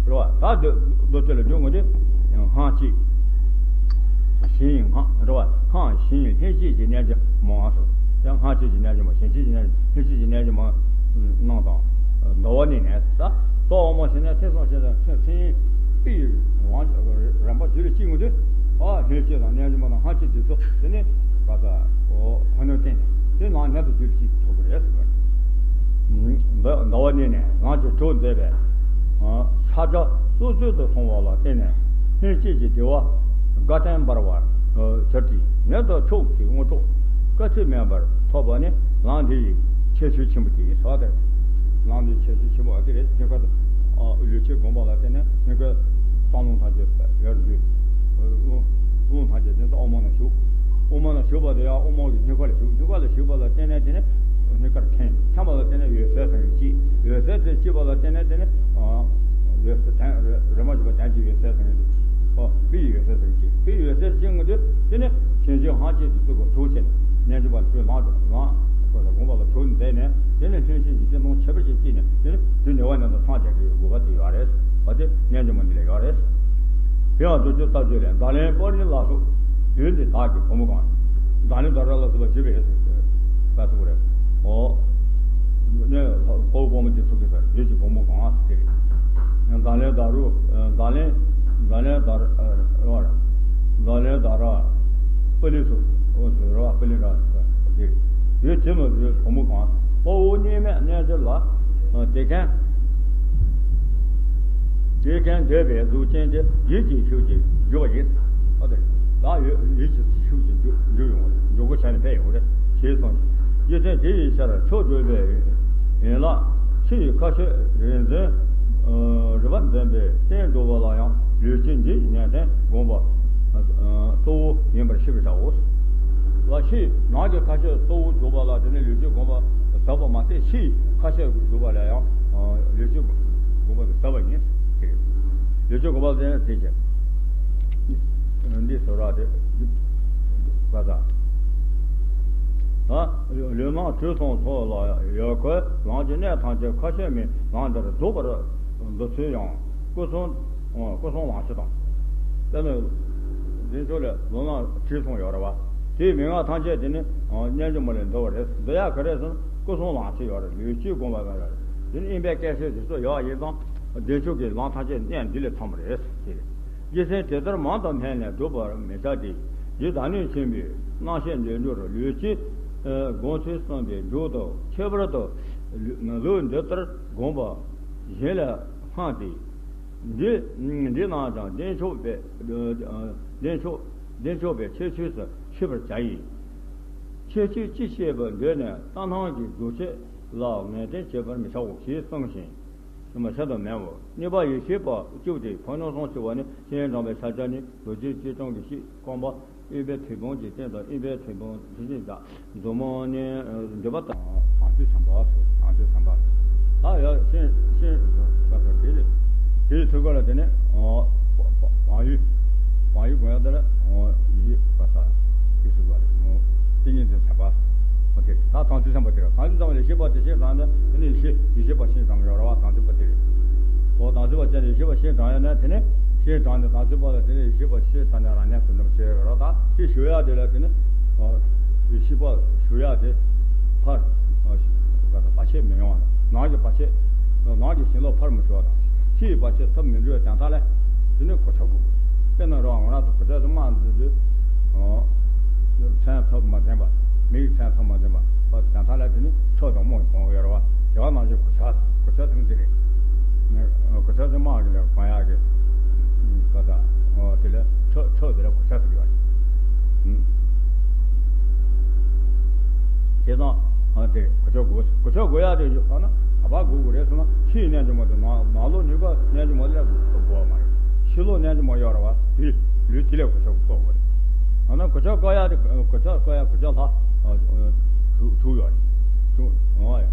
བ། ད་མདོ་སྡེ་ལ་འདུས་ངོ་དེ་སྔགས་ཀྱི་ཞིང་སྔགས་རེད་བ། སྔགས་ཞིང་ལྷན་སྐྱེས་ཀྱི་རྣལ་འབྱོར་མ་སོགས་ཀྱང་སྔགས་ཀྱི་རྣལ་འབྱོར་མ་ཞིང་སྐྱེས་ཀྱི་རྣལ་ལྷན་སྐྱེས་ཀྱི་རྣལ་འབྱོར་མ་རྣམས་དང་། མདོ་བ་ནས་ནས་ད་རྟོག་འོག་མ་ཞིག་ནས་ཐེ་ཚོམ་ཞིག་ནས་ཚེ་ཚེ་ཡིན་པའི་དབང་ པ་རྒྱུད་ལ་སྐྱེས་ཡོང་དུས། ཨ་ལྷན་སྐྱེས་དང་རྣལ་འབྱོར་མ་དང་སྔ་ཕྱི་དེ་ཚོ་དེ་ནི་ག་ད་ཁོ་ཁོ་ནར་བརྟེན་ནས་དེ་ནང་མཉམ་དུ་རྒྱུད་ལ་སྐྱེས་ཐུབ་ཀྱི་རེད་ཟེར་བ་རེད། ཟླ་བ་གཉིས་ནས་རང་གི་གྲོགས་མཛད་པའི་ཕྱག་རྒྱ་སོ་སོ་དུ་སོང་བ་ལ་བརྟེན་ནས་ལྷན་སྐྱེས་ཀྱི་བདེ་བ་དགའ་སྟོན་འབར་བར་གྱུར་ཏེ། ཉེ་དུ་མཆོག་གི་དངོས་གྲུབ་སྐད་ཅིག་མེད་པར་ཐོབ་པ་ནི་ལམ་འདི་ཡི་ཁྱད་ཆོས་ཆེན་པོ་དེ་ཡིན་ཟེར་བ་དེ་རེད། ལམ་འདི་ཁྱད་ཆོས་ཆེན་པོ་དེ་རེད། དེ་ཁ་ལུས་ཀྱི་སྒོམ་པ་ལ་བརྟེན་ནས་དེ་ཁ་རྩ་རླུང་ཐམས་ཅད་ཡར་འཛུལ། རླུང་རླུང་ཐམས་ཅད་དེ་ཚོ་དབུ་མ་ན་ཞུགས། དབུ་མ་ན་ཞུགས་པ་དེ་ཡང་དབུ་མ་གི་སྙིང་ག་ལ་ཞུགས། སྙིང་ག་ལ་ཞུགས་པ་ལ་བརྟེན་ནས་དེ་ནི་སྙིང་གར་འཐེན། འཐེན་པ་ལ་བརྟེན་ནས་འོད་གསལ་ཟེར་མཁན་སྐྱེ། འོད་གསལ་དེ་སྐྱེས་པ་ལ་བརྟེན་ནས་དེ་ནི་འོད་གསལ་དོན་རེ་རེ་མ་བྱུང་བ་དོན་གྱི་འོད་གསལ་ཟེར་མཁན་དེ། ཨོ་དཔེའི་འོད་གསལ་ཟེར་མཁན་སྐྱེ། དཔེའི་འོད་གསལ་སྐྱེ་ཡོང་དུས་དེ་ནི་ཞིང་གཞི་ཧང་སྐྱེས་དེ་ཚོ་གི་གྲོགས་བྱས་ནས་རྣལ་འབྱོར་པ་ཚོའི་ལམ་ལམ་སྒོམ་པ་ལ་གྲོགས་མཛད་ནས་དེ་ནི་ལྷན་སྐྱེས་ཀྱི་སྐྱེ་མཐོང་ཁྱད་པར་ཅན་སྐྱེས་ནས་དེ་ནི་དུས་འདི་བ་ནས་ད་སངས་རྒྱས་ཀྱི་དགོས་པ་དེ་ཡོད་རེད། བ་དེ་རྣལ་འབྱོར་མ་འདི་ལ་ཡོད་རེད། དེ་ཡང་མདོ་རྒྱུད་ལྟ་བཅོས་ལས། བརྡ་ལན་སྤར་ཉིན་ལ་སོགས་ཡུལ་འདི་དག་གི་བུ་མོ་གང་། བརྡ་ལན་བརྡ་ར་ལ་སོགས་པ་བརྗོད་པའི་ཡུལ་དུ་ལ་སོགས་རེད། ཨོ། ནས་ཕོ་བུ་བུ་མོ་དེ་ཚོ་གི་ས་རེད། ཡུལ་གྱི་བུ་མོ་གང་ཟེར་རེད། བརྡ་ལན་བརྡ་རུ་བརྡ་ལན་བརྡ་ལན་བརྡ་ར་བརྡ་ལན་བརྡ་ར་སྤུ་ལི་སོགས། ཨོ་སོགས་ར་བ་སྤུ་ལི་ར་སོགས་དེ་རེད། ཡུལ་གྱི་མི་ཡུལ་བུ་མོ་གང་། དཔའ་བོ་གཉིས་མེད་རྣལ་འབྱོར་ལ། དེ་ཁན། དེ་ཁན་འདོད་པའི་གཟུགས་ཅན་དེ་ཡིད་ཀྱི་ཤུགས་ཀྱིས་འཇུ་བ་ཡིན། ཨ་དེ་ད་ཡོད་ཡིད་ཀྱི་ཤུགས་ཀྱིས་འཇུ་འཇུ་ཡོང་བ་རེད། འཇུ་སྒོ་བྱས་ནས་ཕེབས་ཡོང་བ་རེད། ཞེས་གསུངས་ཤིང་། རྗེ་བཙུན་དེ་ཡི་ཕྱིར་མཆོག་སྒྲུབ་པའི་ཡན་ལག་ཕྱི་ཡི་ཁ་ཕྱོགས་རིག་འཛིན་རིག་པ་འཛིན་པའི་རྟེན་སྒྲུབ་པ་ལ་ཡང་ལུས་ཀྱི་འདིའི་ཉེར་བསྡོམས་སྒོམ་པ་གཙོ་བོ་ཡིན་པར་ཤེས་པར་བྱའོ། ལ་ཕྱི་ནང་གི་ཁ་ཕྱོགས་གཙོ་བོ་སྒྲུབ་པ་ལ་དེ་ནི་ལུས་ཀྱི་སྒོམ་པ་ཟབ་པ་མ་ཟད། ཕྱི་ཡི་ཁ་ཕྱོགས་སྒྲུབ་པ་ལ་ཡང་ལུས་ཀྱི་སྒོམ་པ་ཟབ་པ་ཡིན། ལུས་ཀྱི་སྒོམ་པ་ཟེར་ན་དེ་བྱས། འདི་སོ་ར་དེ་བ་ད། ལུས་ངག་དྲི་བསུང་སོགས་ལ་ཡོད་ཁོལ་ལམ་གྱི་གནད་ཐམས་ཅད་ཁ་ཕྱོགས་མའི་ལམ་འདིར་རྫོགས་པར་འདུ་ཚུལ་ཡང་སྐུ་གསུང་སྐུ་གསུང་ལམ་ཕྱི་དང་། དེ་ནི་འདི་ཚོ་ལས་ལུས་ངག་དྲི་བསུང་ཡོད་རེད་བ། དེའི་མན་ངག་ཐམས་ཅད་དེ་ནི་རྣལ་འབྱོར་མ་ལས་འདུལ་བ་རེད། འདི་ཡག་ག་རེ་ཟེར་ན་སྐུ་གསུང་ལམ་ཕྱི་ཡོད་རེད། ལུས་ཀྱི་སྒོམ་པ་ཡོད་རེད། དེ་ནི་དབེན་པའི་སྐད་ཆ་དེ་ཚོ་ཡག་ཡིན་ཙང་བདེ་མཆོག་གི་ལམ་ཐམས་ཅད་གནད་འདི་ལས་ཐོན་པ་རེད་ཟེར། རྗེ་བཙུན་དེ་ལྟར་མང་དུ་སྨྲས་ནས་བསྒྲུབ་པར་མི་བྱ་སྟེ། རྗེ་བདག་ཉིད་ཆེན་པོས་རྣམ་བཤད་འདི་མཇུག་རུ་ལུས་ཀྱི་སྒོམ་ཚུལ་གསུངས་པའི་མཇུག་ཏུ་ཁྱད་པར་དུ་ལུས་འདི་ལྟར་བསྒོམས་པ་གཞན་ལས་སྔ་སྟེ། འདི་འདི་རྣམས་ཀྱང་བདེ་མཆོག་པའི་བདེ་མཆོག་བདེ་མཆོག་པའི་ཁྱད་ཆོས་སུ་ཤེས་པར་བྱ་ཡི། ཁྱད་ཆོས་ཅི་ཤེས་པར་འདོད་ནས་ལྟ་སྣང་གི་རྫོགས་ཆེན་ལ་ངེས་གཏན་བྱེད་པར་མི་བྱའོ་ཞེས་གསུངས་ཤིང་། མ་ཤ་དང་མེ་འོ། གཉིས་པ་ཡེ་ཤེས་པ་བཅུ་སྟེ་ཕན་ཡོན་གསུམ་ཞེས་པ་ནི་སྤྱན་དྲངས་པའི་ཕྱག་རྒྱ་ནི་རྡོ་རྗེ་སྤྱིར་བཏང་གི་གཤིས་རྐང་པ་དབེན་པའི་ཐུན་མོང་གི་རྟེན་དང་། དབེན་པའི་ཐུན་མོང་དེ་བཞིན་དུ་མཛུབ་མོ་ནི་འདྲེན་པ་དང་། དམ་ཚིག་བྱམས་པ་སོགས། དམ་ཚིག་བྱམས་པ་སོགས། ད་ཡང་ཤིན་ཤིན་པ་སོགས་དེ་ལས་དེའི་ཐུགས་ཀ་ལ་དེ་ནི་བག་ཡོད་བག་ཡོད་དགོས་ཡ་དེ་ལ་ཡིད་པ་སོགས་དེ་ཚུགས་པ་རེད། དེ་ཉིད་དེ་བྱམས་པ་སོགས་དེ་རེད། ད་དམ་ཚིག་བྱམས་པ་དེ་རེད། དམ་ཚིག་བྱམས་པ་ལ་ཡེ་ཤེས་པ་དེ་ཤེས་དང་ནི་དེ་ནི་ཡེ་ཤེས་ཡེ་ཤེས་པ་ཤེས་དང་ཡོད་རེད་བ། དམ་ཚིག་པ་དེ་རེད། འོ་དམ་ཚིག་པ་ཅན་ལ་ཡེ་ཤེས་པ་ཤེས་དང་ཡོད་ན་དེ་ནི་ཤེས་དང་ནི་དམ་ཚིག་པ་ལ་དེ་ནི་ཡེ་ཤེས་པ་ཤེས་དང་ནི་རང་ཉམས་སུ་འགྲོ་བྱེད་རོགས། ད་དེ་ཞུ་ཡ་དེ་ལ་དེ་ནི་ཡེ་ཤེས་པ་ཞུ་ཡ་དེ་ཕར་བར་ཆད་མི་ཡོང་བ། ནང་གི་བར་ཆད་ནང་གི་ཞེན་ལོག་ཕར་མི་ཞོག་དང་། ཕྱི་ཡི་བར་ཆད་ཐོབ་མི་འགྲོ་བའི་དོན་དག་ལ་དེ་ནི་གོ་ཆ་དགོས། དཔེར་ན་རང་ང་རང་ཚོ་གོ་ཆ་དེ་དམར་འཛིན་དུས་མཚན་ཐོབ་མ་ཟིན་པ། མིག་གི་མཚན་ཐོབ་མ་ཟིན་པ། དོན་དག་ལ་དེ་ནི་ཆོས་དང་སྨོན་གོང་ཡོད་རེད་བ། དེ་བ་ནང་བཞིན་གོ་ཆ་གོ་ཆ་ཐུང་དེ་རེད། གོ་ཆ་དེ་དམར་གི་ལ་གང་ཡག་གི་ག་ད་དེ་ལ་ཆོས་ཆོས་དེ་ལ་གོ་ཆ་ཟེར་གི་ཡོད་རེད། དེ་དང་དེ་གོ་ཆ་དགོས། གོ་ཆ་དགོས་ཡག་དེ་ཡོད་ན་ག་པ་དགོས་དགོས་རེད་ཟེར་ན། ཕྱིའི་རྣལ་འབྱོར་མ་དེ་ནང་ནང་ལོགས་ནུས་པ་རྣལ་འབྱོར་མ་ལ་དགོས་མ་རེད། ཕྱི་ལོགས་རྣལ་འབྱོར་མ་ཡོད་རེད་བ། དེ་ལུས་དེ་ལས་གོ་ཆ་དགོས་དགོས་རེད། ཨ་ན་གོ་ཆ་བཀག་ཡག་དེ་གོ་ཆ་བཀག་ཡག་གོ་ཆ་ལྷག་དྲུག་དྲུག་ཡོད་རེད། དྲུག་འོ་ཡ།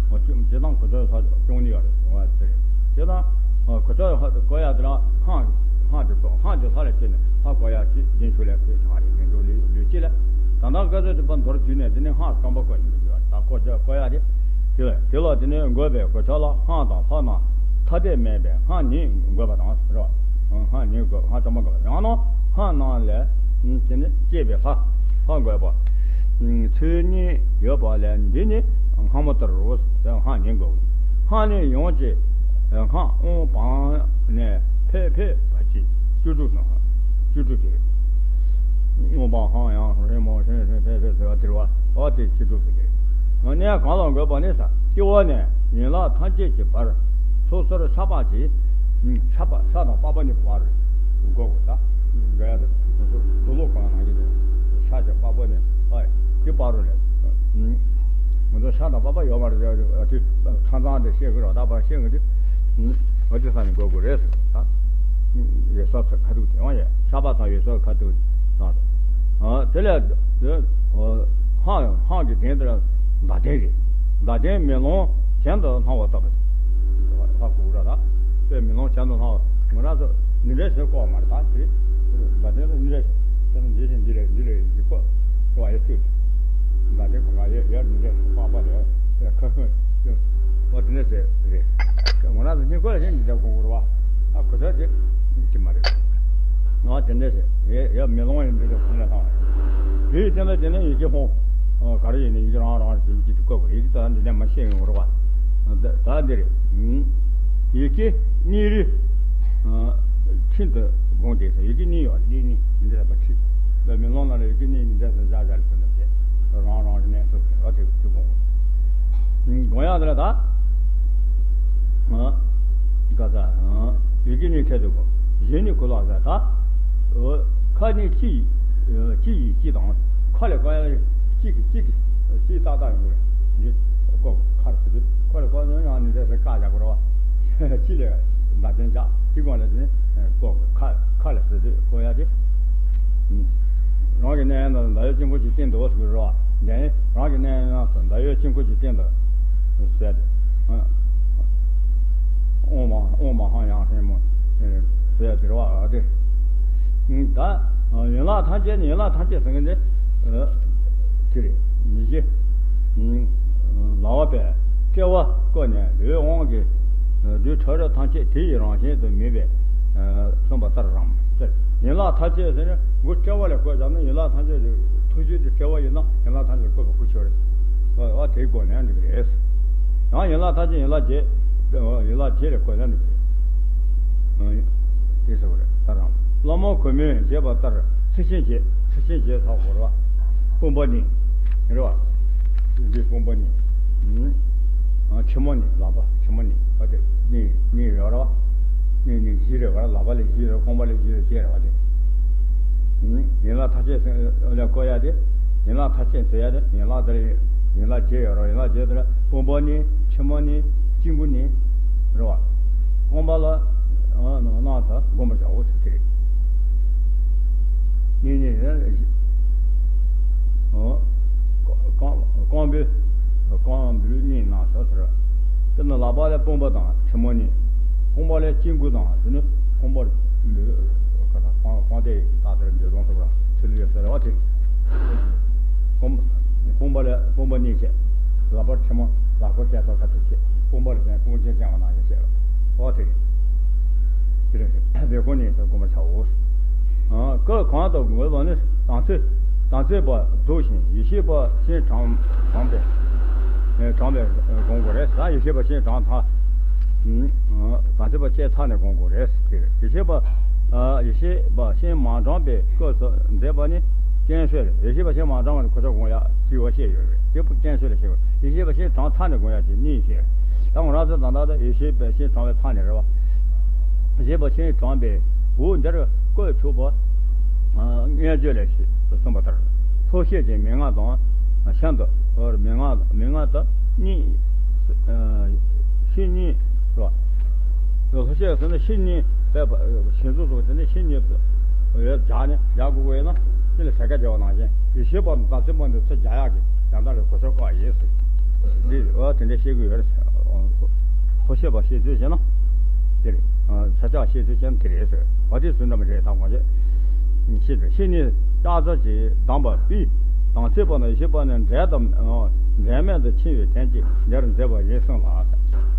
སྤྱི་བཏང་གོ་ཆ་ལྷག་བཅུ་གཉིས་ཡོད་རེད། འོ་ཡ་དེ་རེད། དེ་དང་གོ་ཆ་བཀག་ཡག་དེ་ལ་སྔགས་སྔགས་དེ་བཀག་སྔགས་དེ་ལྷག་ལ་བྱས་ནས་ལྷག་བཀག་ཡག་ཅིག་རྒྱན་ཆུ་ལས་དེ་ཆགས་རེད། རྒྱན་ཆུ་ལུས་ལུས་སྤྱི་ལ། ད་ལྟ་བཀའ་སྩལ་དུ་པ་མདོར་བསྡུས་ནས་དེ་ནི་སྔགས་རྐང་པ་བཀག་ནས་ཡོད་རེད། ད་གོ་ཆ་བཀག་ཡག་དེ། དེ་ལ་དེ་ལ་དེ་ནས་འགོད་པའི་གོ་ཆ་ལ་སྔགས་དང་ལྷ་རྣམས་ཐ་དད་མེད་པའི་སྔགས་ཉིད་འགོད་པ་དང་ཟེར་བ། སྔགས་ཉིད་འགོད། སྔགས་ཐ་མ་འགོད་པ། ཡང་ན་སྔགས་རྣམས་ལས་དེ་ནི་སྐྱེས་པའི་ལྷ་ལྷ་འགོད་པ། ཚུལ་གཉིས་ཡོད་པ་ལས་འདི་ནི་སྔ་མོ་ལྟར་རོ་ཟེར་སྔགས་ཉིད་འགོད། སྔགས་ནི་ཡོངས་ཀྱི་སྔགས་དབང་བང་ནས་ཕེབས་ཕེབས་པ་ཅིག་བཅུ་དྲུག་དང་། བཅུ་དྲུག་དེ། མངོན་པ་ཧང་ཡང་རེ་མོ་ཧྲེང་ཧྲེང་ཕེ་ཕེ་ཟེར་བ་དེ་རེད་བ། འོ་དེ་བཅུ་དྲུག་ཟེར་གི་རེད། གནས་གང་ལ་འགོད་པ་ནི་ས། སྐྱེ་བོ་ནས་ཡན་ལག་ཐམས་ཅད་ཀྱི་བར། སོ་སོར་ཤ་པགས་ཀྱི། ཤ་པགས། ཤ་དང་པགས་པ་ནི་བར་འགོད་དགོས་ད། འགོད་ཡ་དེ། དུག་ལོག་གང་ནང་བཞིན་དུ། ཤ་དང་པགས་པ་ནི། ཨ། དེ་བར་རུ་ལས། ང་ཚོ་ཤ་དང་པགས་པ་ཡོད་མ་རེད། དེ་ཁྲ་ཚང་དེ་བཤད་གི་རོ། ད་བར་བཤད་གི་དེ། འོ་དེ་ས་ནས་འགོད་དགོས་རེད་ཟེར་ད། ཡོད་ས་ཚོ་ཁ་ཐུག་དེ་བ་ཡ། ཤ་པགས་དང་ཡོད་ས་ཁ་ཐུག་དེ། ཨ། དེ་ལས། ཧང་ཡང་ཧང་གི་གདན་དེ་ལ་མདའ་གདན་རེད། མདའ་གདན་མེ་ལོང་གྱེན་དུ་སློང་བ་ལྟ་བུ། ཧ་གོ་ར་ད། དཔེ་མེ་ལོང་གྱེན་དུ་སློང་བ། ང་རང་ཚོ་འདི་འདྲ་ཞིག་བཀོག་མ་རེད་ད། དེ་རེད། མདའ་གདན་དུ་འདི་འདྲ་ཞིག་དེ་ནི་འདི་བཞིན་འདི་ལས་འདི་ལས་ཞིག་བཀོག་བཀོག་ཡ་ཅིག་མདའ་གདན་གང་ག་ཡ་ཡ་འདི་འདྲ་ཞིག་པགས་པ་ལས་ཡ་ཁ་ཁ་ཡ། འོ་དེ་འདྲ་ཞིག་རེད། ང་རང་ཚོ་སྙིང་ཁོ་ལ་ཞིག་འདི་འདྲ་དགོངས་དགོས་རེད་བ། ཨ་གོ་ས་དེ་ཅི་མ་རེད། ང་དེ་འདྲ་ཞིག་ཡ་ཡ་མེ་ལོང་ཡིན་འདི་འདྲ་གོང་ལ་བཏང་བ་རེད། དེའི་སྟེང་ལ་དེ་ནས་ཡི་གེ་ཕུང་། ག་རེ་ཡིན་ནའི་ཡི་གེ་རང་རང་ཞིག་ཡི་གེ་དེ་བཀོད་དགོས། ཡི་གེ་ད་འདི་ནས་མ་ཤེས་ཡོང་རེད་བ། ད་ད་འདི་རེད། ཡི་གེ་གཉིས་རེད། ཨ། ཁྲིད་དུ་དགོངས་ཏེ་ཟེར། ཡི་གེ་གཉིས་ཡོད་རེད། གཉིས་གཉིས་འདི་འདྲ་པ་ཁྲིད། ད་མེ་ལོང་ནང་ལ་ཡི་གེ་གཉིས་གཉིས་འདྲ་ཟེར་བཞག་བཞག་རེད་ཟེར་འདྲ་བྱས། རང་རང་གི་གནས་སུ་ཟེར་བ་དེ་དེ་དགོངས། དགོངས་ཡག་དེ་ལ་ད། ཨ། ག་ས། ཨ། ཡི་གེ་གཉིས་ཁྲིད་དུ་དགོངས། གཞན་ནི་གོ་ལག་ཟེར་ད། ཨོ། ཁ་ནི་ཅི་ཡི། ཅི་ཡི་ཅི་དང་། ཁ་ལ་ག་ཡ་གཅིག་གི་གཅིག་གི་ཅི་ཏག་ཏག་ཡོང་གི་རེད། འདི་ཀོ་ཁར་ཟེར་དུས་ཁོ་ལ་ཀོ་ཡང་ཡང་ནི་རེ་ཟེར་བཀག་བཞག་དགོས་རེད་བ། ཅི་ལས་མདའ་གདན་བཞག་དེ་གོང་ལ་དེ་ནི་ཀོ་ཁ་ཁ་ལ་ཟེར་དུས་ཀོ་ཡ་དེ། རང་གི་གནས་ཡན་ལ་མདའ་ཡོད་དཀྱིལ་འཁོར་གྱི་སྟེང་དུ་ཟེར་གི་རེད་བ། འདི་ནི་རང་གི་གནས་ཡན་ལ་མདའ་ཡོད་དཀྱིལ་འཁོར་གྱི་སྟེང་དུ་ཟེར་ཏེ། ཨོཾ་མ་ཨོཾ་མ་ཧཱ་ཡང་ཧྲཱིཿ་མོ་ཟེར་དེ་རེད་བ། དེ། ད། ཡན་ལག་ཐམས་ཅད་ནི་ཡན་ལག་ཐམས་ཅད་ཟེར་མཁན་དེ། དེ་རེད། ཉིད་ཀྱི། ལག་པ་པས་དཔྲལ་བ་བཀོད་ནས་ལུས་དབང་གི་རྡུལ་ཕྲ་རབ་ཐམས་ཅད་དེ་ཡི་རང་བཞིན་དུ་མེད་པས་གསུངས་པ་ལྟར་རམ། ཡན་ལག་ཐམས་ཅད་ཟེར་ནས་མགོ་དཔྲལ་བ་ལ་བཀོད་བཞག་ན་ཡན་ལག་ཐམས་ཅད་ཀྱི་ཐུགས་རྒྱུད་དེ་དཔྲལ་བ་ཡིན་ན་ཡན་ལག་ཐམས་ཅད་བཀོད་པ་ཁུ་ཆོས་རེད། ཨ་དེའི་སྒོ་ནས་འགྲིག་གི་རེད། ཡང་ཡན་ལག་ཐམས་ཅད་ཡན་ལག་བརྒྱད། ཡན་ལག་བརྒྱད་ལས་བཀོད་ན་འགྲིག་གི་རེད། དེ་ཟེར་བ་རེད། ད་རང་བླ་མ་གུས་མོས་བཞེད་པ་ལྟར་ཚིགས་ཆེན་བརྒྱད། ཚིགས་ཆེན་བརྒྱད་ཚོགས་དགོས་རེད་བ། དཔུང་པ་གཉིས། རེད་བ། འདི་དཔུང་པ་གཉིས། ཕྱི་མ་གཉིས། ལག་པ་ཕྱི་མ་གཉིས། བ་དེ་གཉིས་གཉིས་ཡོད་རེད་བ། གཉིས་གཉིས་བཞི་རེད་བ། ལག་པ་ལས་བཞི་རེད། རྐང་པ་ལས་བཞི་རེད། བརྒྱད་རེད་བ་དེ། ཡན་ལག་མཐའ་ཅན་ལ་བཀོད་ཡ་དེ། ཡན་ལག་མཐའ་ཅན་ཟེར་ཡ་དེ་ཡན་ལག་དེར་ཡན་ལག་བརྒྱད་ཡོད་རེད་བ། ཡན་ལག་བརྒྱད་དེར་དཔུང་པ་གཉིས། ཕྱི་མ་གཉིས། དཀྱིལ་འཁོར་གཉིས། རེད་བ། རྐང་པ་ལ་ཨ་ནང་ས་བསྒོམ་པར་བྱའོ་ཟེར་དེ་རེད། གཉིས་གཉིས་རེད། ཨོ། རྐང་རྐང་པའི་རྐང་པའི་གཉིས་ནང་ས་ཟེར། དེ་ནི་ལག་པ་ལ་དཔུང་པ་དང་ཕྱི་མ་གཉིས། རྐང་པ་ལ་དཀྱིལ་འཁོར་དང་དེ་ནི་རྐང་པ་ལ་ག་ད་རྐང་རྐང་སྟེགས་ད་ལྟར་འདོད་རུང་ཐུབ་ར་ཚུལ་ཡོད་ཟེར་བ་དེ། དཔུང་དཔུང་པ་ལ་དཔུང་པ་གཉིས་བྱས། ལག་པ་ཕྱི་མ་ལག་པ་བསྐྱེད་ཚོགས་ཁ་ཐུག་བྱས། དཔུང་པ་ལ་བརྟེན་དཔུང་ཆེན་བརྐྱང་བ་ནང་བཞིན་བྱས་པ། ཨོ་དེ་རེད། དེ་རེད། དེ་ཁོ་གཉིས་སུ་བསྒོམ་པར་བྱའོ། ཨ། སྐབས་གང་དུ་འགོད་པ་ནི་དམ་ཚིག་དམ་ཚིག་པ་རྫོགས་ཤིང་ཡེ་ཤེས་པ་སྤྱན་དྲངས་དྲངས་པས། ཨེ། དྲངས་པས་སྒོམ་དགོས་རེད། ད་ཡེ་ཤེས་པ་སྤྱན་དྲངས་ཚར། ཨ། དམ་ཚིག་པ་སྤྱན་ཚར་ནས་སྒོམ་དགོས་རེད། དེ་རེད། ཡེ་ཤེས་པ། ཨ། ཡེ་ཤེས་པ་སྤྱན་མ་དྲངས་པའི་སྐབས་སུ་མཛད་པ་ནི་སྤྱན་ཤོལ་རེད། ཡེ་ཤེས་པ་སྤྱན་མ་དྲངས་པ་ནི་གོ་ཆ་སྒོམ་ཡ་ཞིག་བ་བཤད་ཡོད་རེད། དེ་སྤྱན་ཤོལ་ལ་བཤད་དགོས། ཡེ་ཤེས་པ་སྤྱན་དྲངས་ཚར་ནས་སྒོམ་ཡ་ཞིག་གཉིས་བཤད། ད་ང་རང་ཚོ་ད་ལྟ་ད་ཡེ་ཤེས་པ་སྤྱན་དྲངས་པའི་མཐའ་ནས་རེད་བ། ཡེ་ཤེས་པ་སྤྱན་དྲངས་པའི་འོག་འདིར་བཀོད་ཆོག་པ། ཨ། མངོན་བརྗོད་ལས་གསུངས་པ་ལྟར། ལྷོ་བཤད་ཀྱི་མན་ངག་དང་། ཤིན་ཏུ་མན་ངག་མན་ངག་དང་གཉིས། ཨ། བཤེས་གཉེན་རེད་བ། ལྷོ་བཤད་ཟེར་ན་བཤེས་གཉེན་བསྟེན་པ། ཞིང་གསུམ་སོགས་དེ་ནི་བཤེས་གཉེན་དུ་སྦྱར་ནས་སྦྱར་དགོས་ཀྱི་ཡོད་ན། དེ་ལ་ཟས་སྐལ་བརྒྱབ་པ་ནང་བཞིན་ཡེ་ཤེས་པ་དང་དམ་ཚིག་པ་འདི་ཚོ་སྦྱར་ཡག་གི་སྦྱར་ན་རེ་གོ་ཆོད་ཀ་ཡིན་ཟེར། འདི་འོ་དེ་འདྲ་བཤད་ཀྱི་ཡོད་རེད། ལྷོ་བཤད་པ་བཤད་ཚུལ་བྱས་ན་དེ་རེད། ས་སྐྱ་བཤད་ཚུལ་བྱས་ན་དེ་རེད་ཟེར་བ། དེ་བཟོ་འདྲ་མི་རེད། ད་ང་ཚོས་ཤེས་ཚུལ་བཤེས་གཉེན་ལྕགས་རྩ་གཅིག་གདམས་པ་པས། དམ་ཚིག་པ་དང་ཡེ་ཤེས་པ་ནི་འབྲལ་དང་འབྲལ་མེད་དུ་འཆིང་བའི་དོན་གྱིས་འདིར་མཛད་པ་ཡིན་གསུངས་ལ།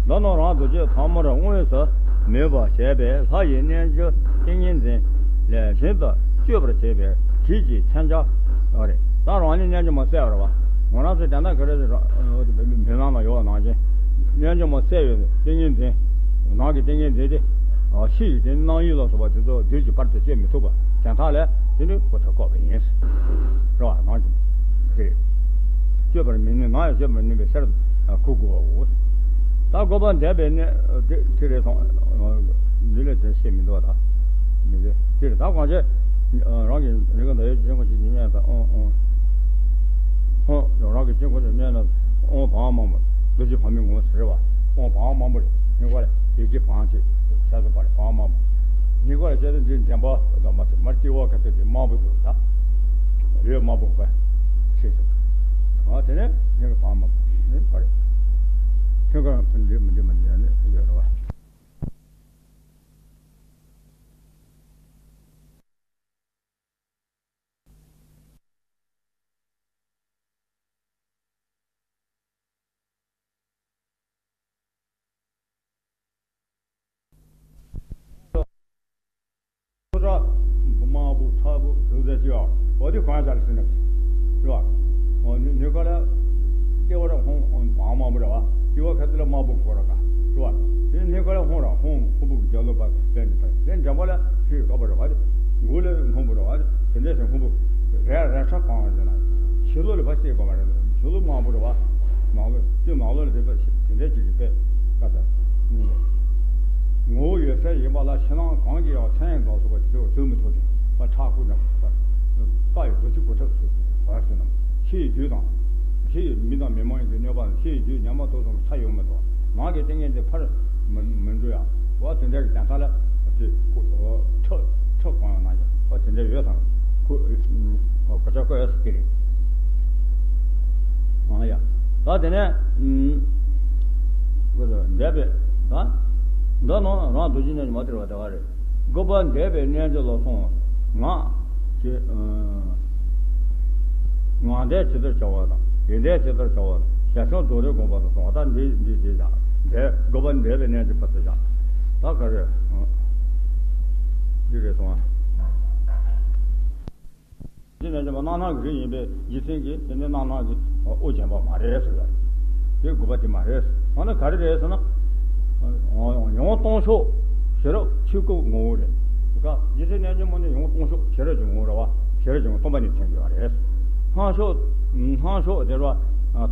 འདི་ནི་རང་རྡོ་རྗེ་ཕག་མོར་དངོས་སུ་མོས་པར་བྱས་པའི་ལྷ་ཡི་རྣལ་འབྱོར་ཏིང་ངེ་འཛིན་ལས་ཤིན་ཏུ་གཅོད་པར་བྱེད་པའི་གྲིབ་ཀྱི་མཚོན་ཆ་རེད། ད་རང་ཉིད་རྣལ་འབྱོར་མ་གསལ་བ་རེད་བ། ང་རང་ཚོ་དེ་འདྲ་ག་རེ་མི་ནང་ལ་ཡོད་པ་ནང་བཞིན་རྣལ་འབྱོར་མ་གསལ་བའི་ཏིང་ངེ་འཛིན། ནང་གི་ཏིང་ངེ་འཛིན་དེ། ཕྱི་ཡི་དེ་ནི་སྣང་ཡུལ་ལ་སོགས་པ་དེ་ཚོ་རྡུལ་གྱི་བར་དུ་གཅོད་མི་ཐུབ་པ་དོན་དག་ལས་དེ་ནི་གོ་ཆ་བཀོད་པ་ཡིན། རེད་བ། ནང་གི་རེད། གཅོད་པར་མི་ནུས་ནང་ཡང་གཅོད་པར་ནུས་པའི་ཕྱིར་གུ་དགོས་པའོ། ད་དགོས་པ་འདས་པའི་གནས་དེ་དེ་རེད་སོང་། འདི་ལས་དེ་ཤེས་མི་འདུག་ད་མི་དེ་དེ་རེད། ད་གང་བྱས་རང་གི་རིག་པ་འདི་ཡོད་ཀྱི་ཆེན་པོ་ཅིག་ཉན་ད་ཨོང་ཨོང་། ཧོ། རང་གི་ཆེན་པོ་ཅིག་ཉན་ན་ཨོང་བང་མང་པོ་རྡོ་རྗེ་བང་མི་ངོ་ཟེར་བ། ཨོང་བང་མང་པོ་རེད། ཉན་ག་ལ་ཡི་གེ་བང་ཅིག་ཤ་ཚ་པ་རེད། བང་མང་པོ་ཉན་ག་ལ་བྱས་ཏེ་འདི་འདྲེན་པ་ད་མ་ཐུབ་མར་སྐྱེ་བ་ག་ཚོད་དེ་མང་པོ་འདུག་ད་ཡོད་མང་པོ་པ་ཤེས་ཐུབ། ཨ་དེ་ནས་ཉན་ག་བང་མང་པོ་ནི་ག་རེད། ཁྱོད་ག་རང་ཕན་འདི་མི་འདི་མི་འདི་ནི་ཡོད་རེད་བ། ཁྲ་དམར་པོ་ཁྲ་པོ་ཟུག་ཟེར་གྱི་ཡོད། འོ་དེ་གང་ཡང་ཟེར་ཟིན་ན་རེད་བ། འོ་ནི་ནི་ག་ལ་སྐྱེ་བ་ར་ཧོང་ཧོང་བང་མང་པོ་ར་བ། སྐྱེ་བ་ཁ་ཐུག་ལ་དམར་པོ་གོ་ར་ག་རེད་བ། དེ་ནི་ག་ལ་ཧོང་ར་ཧོང་ཧོང་པོ་གི་རྒྱ་ལོ་པ་པན་པ་དེ་འདྲ་པ་ལ་ཧྲི་ག་པ་ར་བ། དེ་མགོ་ལ་ཧོང་པོ་ར་བ། དེ་འདྲ་ཞིག་ཧོང་པོ་རེ་རེ་ཁྲ་གང་ཡང་ཟེར་ན་ཕྱི་ལོགས་ལ་ཕ་ཤེས་དགོས་པ་རེད། ཕྱི་ལོགས་དམར་པོ་ར་བ། ནང་ལོགས་སྐྱེ་ནང་ལོགས་ལ་དེ་པ་དེ་འདྲ་ཅིག་གི་པས་ཀ་ད། ངོ་བོ་ཡོད་ས་ཡིན་པ་ལ་ཕྱི་ནང་གང་གིས་ཡང་མཚན་ཡང་འདོགས་ཐུབ་པ་དེ་ཚོ་བཟོད་མི་ཐུབ་ཅིང་། ཕ་ཁྲག་ཁུ་འདྲ་པ་ཀ་ཡི་རྡོ་རྗེ་གོ་ཁྲབ་ཚོས་བར་ཟིན་ནམ། ཕྱི་ཡི་བདུད་དང་། ཕྱི་ཡི་མི་དང་མི་མ་ཡིན་གྱི་གནོད་པ་དང་། ཕྱི་ཡི་བདུད་ཉམས་པ་དུག་གསུམ་ཚ་ཡོང་མི་འདུག། ནང་གི་ཏིང་ངེ་འཛིན་ཕར་མི་མི་འགྲོ་ཡང་། འོ་དེ་འདྲ་གི་རྒྱལ་ས་ལ་དེ་ཁྲག་ཁྲག་གང་ཡང་ན་ཡང་འོ་དེ་འདྲ་ཡོད་ཙང་ཁུ་གོ་ཆ་བཀོད་ཡོད་ཟེར་གྱི་རེད། ཨང་ཡ། ད་དེ་ནས་འདས་པའི་ད་འདི་ནང་རང་འདུ་བྱེད་ནས་མ་སྟེར་བ་དེ་བ་རེད། དགོས་པ་འདས་པའི་གནས་འདི་ལ་སོང་ངག་ཅེས། ངག་འདས་ཇི་ལྟར་བྱ་བ་དང་། ཡིད་འདས་ཇི་ལྟར་བྱ་བ་དང་། ཞལ་བྱང་རྫོགས་རིམ་དགོངས་པ་དང་གསུངས་པ། ད་འདི་འདི་འདི་བཞག་འདས་དགོས་པ་འདས་པའི་གནས་འདི་བར་དུ་བཞག་ད་ག་རེ། འདི་རེད་སོང་ཨ། འདི་ནས་བྱས་པ་རྣམ་སྣང་གི་རིགས་ཡིན་པས་རྗེ་བཙུན་གྱིས་དེ་ནི་རྣམ་སྣང་གི་དབུ་བརྒྱན་པ་མ་རེད་ཟེར་བ་རེད། དེ་དགོས་པ་དེ་མ་རེད། ད་ནི་ག་རེ་རེད་ཟེར་ན། ཡང་སྟོང་ཕྱོགས་ཤེས་རབ་ཆོས་སྐུ་ངོ་བོ་རེད། ད་རྗེ་བཙུན་རྣལ་འབྱོར་མ་ནི་ཡང་སྟོང་ཕྱོགས་ཤེས་རབ་ཀྱི་ངོ་བོ་རེད་བ། ཤེས་རབ་ཀྱི་ངོ་བོ་སྟོང་པ་ཉིད་མཚོན་གྱི་བ་རེད། སྣང་ཕྱོགས་སྣང་ཕྱོགས་དེ་ར་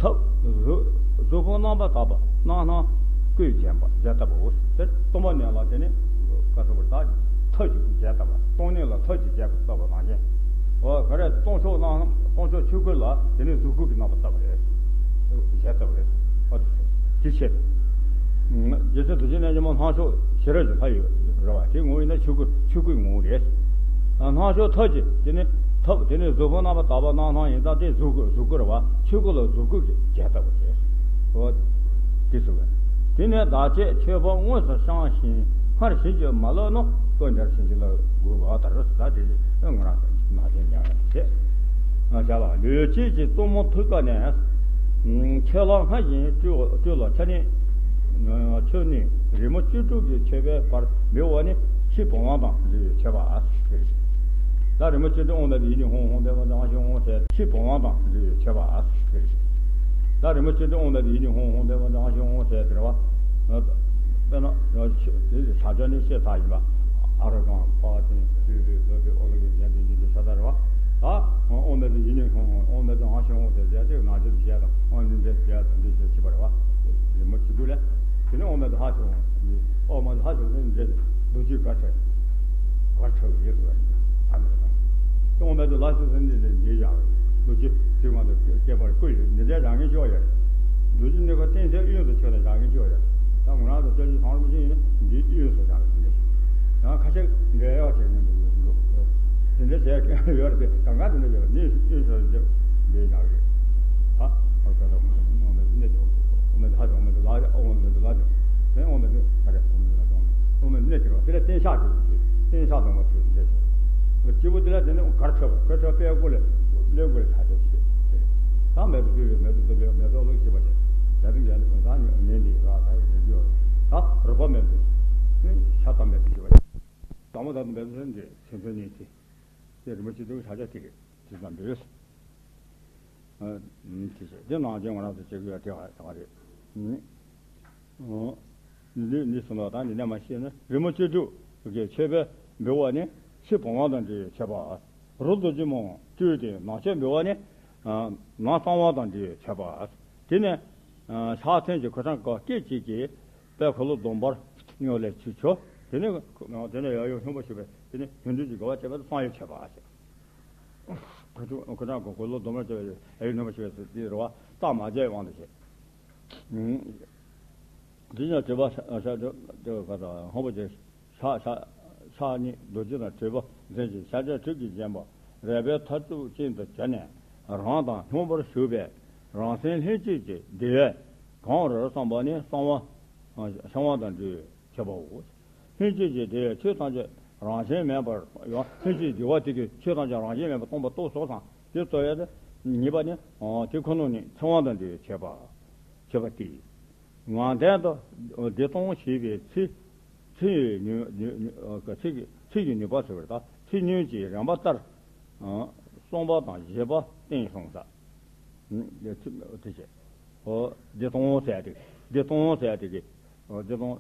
ཐབས་གཟུགས་གཟུགས་ཕུང་རྣམ་པར་དག་པ་རྣམ་སྣང་སྐུས་བརྒྱན་པ་བརྒྱན་བཏབ་པའོ། དེ་སྟོང་པ་ཉིད་ལ་དེ་ནི་བཀའ་སོགས་པར་ཐབས་ཀྱིས་བརྒྱན་བཏབ་པ། སྟོང་ཉིད་ལ་ཐབས་ཀྱིས་བརྒྱན་བཏབ་པ་ནང་བཞིན། འོ་ག་རེ་སྟོང་ཕྱོགས་རྣམ་སྟོང་ཕྱོགས་ཆོས་སྐུ་ལ་དེ་ནི་གཟུགས་སྐུ་གི་རྣམ་པ་བཏབ་པ་རེད། བརྒྱན་བཏབ་པ་རེད། འོ་དེ་ཆེད་དུ། རྗེ་བཙུན་རྡོ་རྗེ་རྣལ་འབྱོར་མ་སྣང་ཕྱོགས་ཤེས་རབ་ཀྱི་ལྷ་ཡོད་རེད་བ། དེ་ངོ་བོ་ཡིན་ན་ཆོས་སྐུ་ཆོས་སྐུའི་ངོ་བོ་རེད། སྣང་ཕྱོགས་ཐབས་ཀྱིས་དེ་ནི་ཐབས་དེ་ནི་གཟུགས་ཕུང་རྣམ་པར་དག་པ་རྣམ་སྣང་ཡིན་ཙང་དེ་གཟུགས་སྐུ་གཟུགས་སྐུ་རེད་བ། ཆོས་སྐུ་ལ་གཟུགས་སྐུ་གིས་བརྒྱན་བཏབ་པ་རེད། འོ། དེ་ཟེར་བས། དེ་ནས་བདག་བསྐྱེད་མཆོད་པ་དངོས་སུ་བཤམས་ཤིང་སྔར་བཞིན་གྱིས་མ་བསླབས་ནོ། བསྐུལ་འདིར་བྱིན་གྱིས་བརླབ་དགོས་པ་ལྟར། ད་དེ་ང་རང་ནང་བཞིན་ཉར་བྱས། བྱ་ལ་ལུས་དཀྱིལ་གྱི་གཙོ་མོ་ཐུགས་ཀ་ནས། མཆོད་ལྷ་སྔར་བཞིན་སྤྲུལ་སྤྲུལ་ལ་ཕྱག་ནི་མཆོད་ནི་རི་མོ་བཅུ་དྲུག་གི་མཆོད་པའི་བར་འབེབས་པ་ནི་ཕྱི་བུམ་དབང་དང་འབྲེལ་བའི་མཆོད་པ་ཟེར། ད་རི་མོ་བཅུ་དྲུག་དབང་པོ་ཡིད་གཉིས་ཧཱུྃ་ཧཱུྃ་ཕཊ་ཨོཾ་ཨཱཿཧཱུྃ་ཧཱུྃ་ཟེར་ཕྱི་བུམ་དབང་དང་འབྲེལ་བའི་མཆོད་པ་ཟེར། ད་རི་མོ་བཅུ་དྲུག་དབང་པོ་ཡིད་གཉིས་ཧཱུྃ་ཧཱུྃ་ཕཊ་ཨོཾ་ཨཱཿཧཱུྃ་ཧཱུྃ་ཟེར་ཟེར་བ། དཔེར་ན་དེ་ལ་བྱ་སྤྱོད་ནི་ཤེས་ཚར་ཡིན་པ། ཨ་རུ་ཀཾ་པཱ་ཏཾ་སྤྲུལ་པའི་བཟོད་པའི་ཨོ་ལོ་ཀི་ལན་དུ་གཉིས་ཀྱི་ཤ་སྟག་རེད་བ། ད་དབང་པོ་ཡིད་གཉིས་ཧཱུྃ་ཧཱུྃ་དབང་པོ་ཨཱཿཧཱུྃ་ཧཱུྃ་ཟེར་ཟེར་དེ་ནང་བཞིན་དུ་བྱས་དང་དབང་ནི་འདྲེ་བྱས་དང་འདི་ཞེས་བྱེད་པ་རེད་བ། རི་མོ་བཅུ་དྲུག་ལས། དེ་ནས་ཨོཾ་མེ་ཏ་ཧ་ཤོ་ཧོ། ཨོཾ་མེ་ཏ་ཧ་ཤོ་ཧོ་འདི་རྡོ་རྗེ་གར་ཁྲ། གར་ཁྲ་བའི་ཡོད་ཟེར་བ་ཡིན། ཨོཾ་མེ་ཏ་ལ་ཤོ་ཧོ་འདི་འདི་འདི་ཡག་རྡོ་རྗེ་དེ་ང་ཚོ་སྐྱེ་བར་བསྐུལ་ཡོད། འདི་འདྲའི་རང་ངེས་ཤོག་ཡོད། རྡོ་རྗེ་གནས་པ་གཏན་ཚད་དབྱིངས་སུ་ཆོད་ནས་རང་ངེས་ཤོག་ཡོད། ད་ང་རང་ཚོ་སྐྱབས་རྗེ་ཚང་རིན་པོ་ཆེ་ཡིན་ན་འདི་དབྱིངས་སུ་རང་ངེས་ཤོག་ཡང་ཁ་ཤས་འགལ་བ་བྱེད་མཁན་འདུག་དེ་འདྲ་བྱས་ཡོད་རེད་དེ་གང་ག་དེ་འདྲ་ཡོད་རེད། གནས་སུ་དབྱིངས་སུ་འདི་འདི་ཡག་རེད། ཨ། ཨོ་ཙ་ད་ཨོ་མེ་ཏ་ཨོ་མེ་ཏ་གནས་ཏེ་ཨོ་མེ་ཏ་ཧ་ཅང་ཨོ་མེ་ཏ་ལ་ཨོ་མེ་ཏ་ལ་ཅང་། དེ་ཨོ་མེ་ཏ་ག་རེ་ཨོ་མེ་ཏ་ལ་ཅང་། ཨོ་མེ་ཏ་གནས་ཏེ་རོ། དེ་ལ་རྟེན་ཤག་ཅིག་ཅིག་རྟེན་ཤག་དང་པོ་ཅིག་འདི་ཅིག་སྐྱེས་བུ་དེ་ལ་དེ་ནི་གར་ཁྲ་བ་གར་ཁྲ་པའི་སྐོར་ལས་ལས་སྐོར་ལས་ཆ་ཆ་ཅིག་དེ། ད་མེ་ཏོག་སྤྲུལ་པའི་མེ་ཏོག་བཏབ་པའི་མེ་ཏོག་བླུགས་ཤེས་པ་ཅིག་ད་དུང་ཡང་ད་ནི་ངན་འདི་ར་ད་ཡི་རེ་འདི་ཡོད། ད་རུ་པ་མེ་ཏོག་ཤ་སྟག་མེ་ཏོག་ཅིག་བ་ཅིག་དང་པོ་ད་དུང་མེ་ཏོག་ལ་འདི་སེམས་ཚོན་ནི་དེ། དེ་རིན་པོ་ཆེ་དུ་ཆ་ཆ་དེ་རེད། དེ་ཙམ་རེད། ཨ། དེ་བྱས་དེ་ནང་བཞིན་ང་རང་ཚོ་བྱེད་དགོས་ཡ་དེ་ཧ་ད་ག་རེད། ཨ། ལུས་ནི་སོ་ནོ་དང་འདི་ནས་མ་ཤེས་ན་རི་མོ་བཅུ་དྲུག་གི་མཆོད་པ་འབུལ་བ་ནི་ཕྱི་བུང་བ་དང་འབྲེལ་བའི་མཆོད་པ། རོ་རྡོ་རྗེ་མོ་སྤྲུལ་ཏེ་ནང་མཆོད་འབུལ་བ་ནི་ནང་གསང་བ་དང་འབྲེལ་བའི་མཆོད་པ། དེ་ནས་ཕྱག་མཚན་གྱི་ཁ་ཐང་ཀ་སྐད་ཅིག་གིས་དཔལ་འཁོར་ལོ་སྡོམ་པར་སྔོན་ལས་ཆུ་ཆོ། དེ་ནས་དེ་ནས་ཡང་ཡང་སྙོམས་པར་ཞུགས་པས་དེ་ནས་སྙོམས་འཇུག་གི་དགེ་བ་བྱས་པ་དེ་གསང་བའི་མཆོད་པ་ཞེས། ཁོ་ཚོ་ཁོ་རང་གི་འཁོར་ལོ་སྡོམ་པར་བྱས་པའི་ཨ་ཡུལ་སྙོམས་པར་ཞུགས་པའི་དེ་རེད་བ། རྟགས་མ་བརྒྱད་དབང་དུ་བྱས། དེ་ཡང་དྲེགས་པ་ཤ་ཤ་དྲེགས་པ་ཧོང་པོ་ཆེ་ཕྱག་ཕྱག་ཕྱག་གཉིས་རྡོ་རྗེ་དང་དྲེགས་པ་མཚན་གྱི་ཤཱཀྱ་ཁྲི་གིས་བརྒྱན་པ་རལ་པའི་མཐར་ཐུག་ཅན་དུ་གྱུར་ནས་རང་དང་སྙོམས་པར་ཞུགས་པས་རང་སེམས་ལྷན་སྐྱེས་ཀྱི་བདེ་བས་གང་བར་བསམ་པ་ནི་གསང་བ་གསང་བ་དང་འབྲེལ་བའི་མཆོད་པའོ། ལྷན་སྐྱེས་ཀྱི་བདེ་བས་ཆོས་ཐམས་ཅད་རང་བཞིན་མེད་པར་ཡང་ལྷན་སྐྱེས་བདེ་བ་དེ་གིས་ཆོས་ཐམས་ཅད་རང་བཞིན་མེད་པར་སྟོང་པར་རྟོགས་སོ་སང་དེ་ཚོ་ཡང་ཉེས་པ་ནི་དེ་ཁོ་ན་ནི་ཚེ་དབང་དང་འབྲེལ་བའི་མཆོད་པ་མཆོད་པ་སྟེ། ངག་འདོན་དང་བདེ་སྟོང་ཞེས་པའི་ཚིག་ཚིག་ཡི་ནུས་ནུས་ནུས་ཚིག་གི་ཚིག་གི་ནུས་པ་ཟེར་བ་དང་ཚིག་ཉུང་གི་རིམ་པ་ལྟར་གསུངས་པ་དང་བཞེད་པ་བསྟན་གསུངས་ས། དེ་བྱས། ཨོ་བདེ་སྟོང་ཟེར་ཡ་དེ་བདེ་སྟོང་ཟེར་ཡ་དེ་གི་ཨོ་བདེ་སྟོང་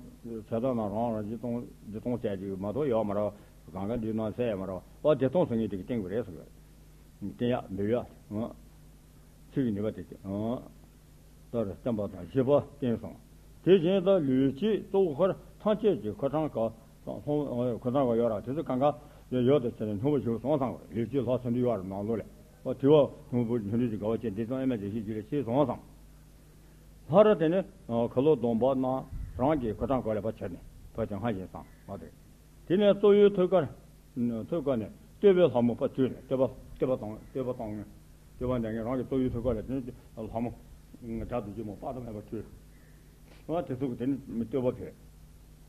ཟེར་ད་ན་རང་རང་བདེ་སྟོང་བདེ་སྟོང་ཟེར་ཡ་དེ་མ་གཏོགས་ཡོད་མ་རེད། གང་ག་འདི་ན་ཟེར་ཡ་མ་རེད། ཨོ་བདེ་སྟོང་ཟེར་མཁན་དེ་གི་བསྟན་དགོས་རེད་གསུངས་ཡོད། བསྟན་ཡ་འབུལ་ཡ་ཨོ་ཚིག་གི་ནུས་པ་དེ་ཨོ། ལྟར་བསྟན་པ་དང་བཞེད་པ་བསྟན་སོང་། དེ་བཞིན་དུ་ལུས་སྐྱེས་གཙོ་བོ་འཁོར་ཐམས་ཅད་ཀྱི་ཁོ་ཐང་ག་ཁོ་ཐང་ག་ཡོད་ར་དེ་ཚོ་གང་ག་ཡོད་དོ་བྱས་ནས་སྙོམས་པར་ཞུགས་སོང་ཙང་ལུས་སྐྱེས་ལྷག་ཚོན་འདུས་ཡོད་ར་ནང་ལོགས་ལས་ཨོ་དེ་བ་སྙོམས་པར་སྙོམས་འཇུག་གི་དགའ་བ་ཅན་དེ་ཙམ་ཨེ་མ་དེ་ཤེས་རྒྱུ་ལས་ཤེས་སོང་ཙང་། ལྷ་ར་དེ་ནི་ཁ་ལོ་སྡོམ་པ་རྣམས་རང་གི་ཁོ་ཐང་ག་ལས་ཕར་བྱས་ནས་ཕར་བྱས་སྔ་ཞིང་སང་བ་དེ། དེ་ནས་གཙོ་བོའི་ཐུགས་ཀར། ཐུགས་ཀ་ནས་བསྟོད་པའི་ལྷ་མོ་ཕར་སྤྲུལ་ནས་བསྟོད་པ་བསྟོད་པ་བཏང་བསྟོད་པ་བཏང་བསྟོད་པ་འདོན་མཁན་རང་གི་གཙོ་བོའི་ཐུགས་ཀ་ལས་དེ་ནས་ལྷ་མོ་དགྲ་བདུད་ཀྱི་མོ་དཔག་ཏུ་མེད་པ་སྤྲུལ། ཨ་དེ་ཚོ་གི་དེ་ནས་བསྟོད་པ་ཕེབས།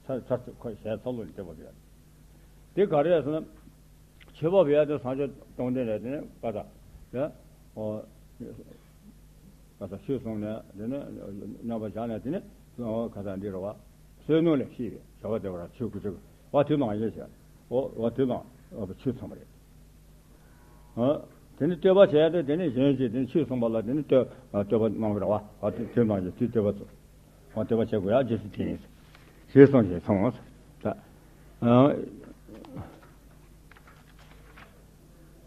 ཚར་ཚར་ཁོ་ཞལ་ཚར་ལོ་ནས་བསྟོད་པ་ཕེབས། དེ་ག་རེ་ཟེར་ན། མཆོད་པ་ཕེབས་ཡ་དེ་སངས་རྒྱས་བཅོམ་ལྡན་འདས་དེ་ནས་བཀའ་ད་ཡ། ཨོ། ཁ་ས་ཆོས་གསུངས་ནས་དེ་ནས་མཉམ་པར་བཞག་ནས་དེ་ནས་ཁ་ས་འདི་རུ་བ། བསོད་ནམས་ལས་སྐྱེས་པའི་བྱ་བ་བདེ་བར་ཆོས་སྐུ་ཚུལ་བ་དེ་ནང་བཞིན་བྱས། ཨོ་བ་དེ་ནང་ཨོ་བ་ཆོས་ཚང་བ་རེད། ཨ་དེ་ནས་བསྟོད་པ་བྱས་ཏེ་དེ་ནས་གཞན་གྱིས་དེ་ནས་ཆོས་གསུངས་པ་ལ་དེ་ནས་བསྟོད་བསྟོད་པ་གནང་བ་རེད་བ། བ་དེ་དེ་ནང་བཞིན་དེ་བསྟོད་པ་ཚོ། ཨོ་བསྟོད་པ་བྱེད་དགོས་ཡ་རྗེས་སུ་དེ་ཡིན། ཞེས་གསུངས་ཤིང་གསུངས། ད།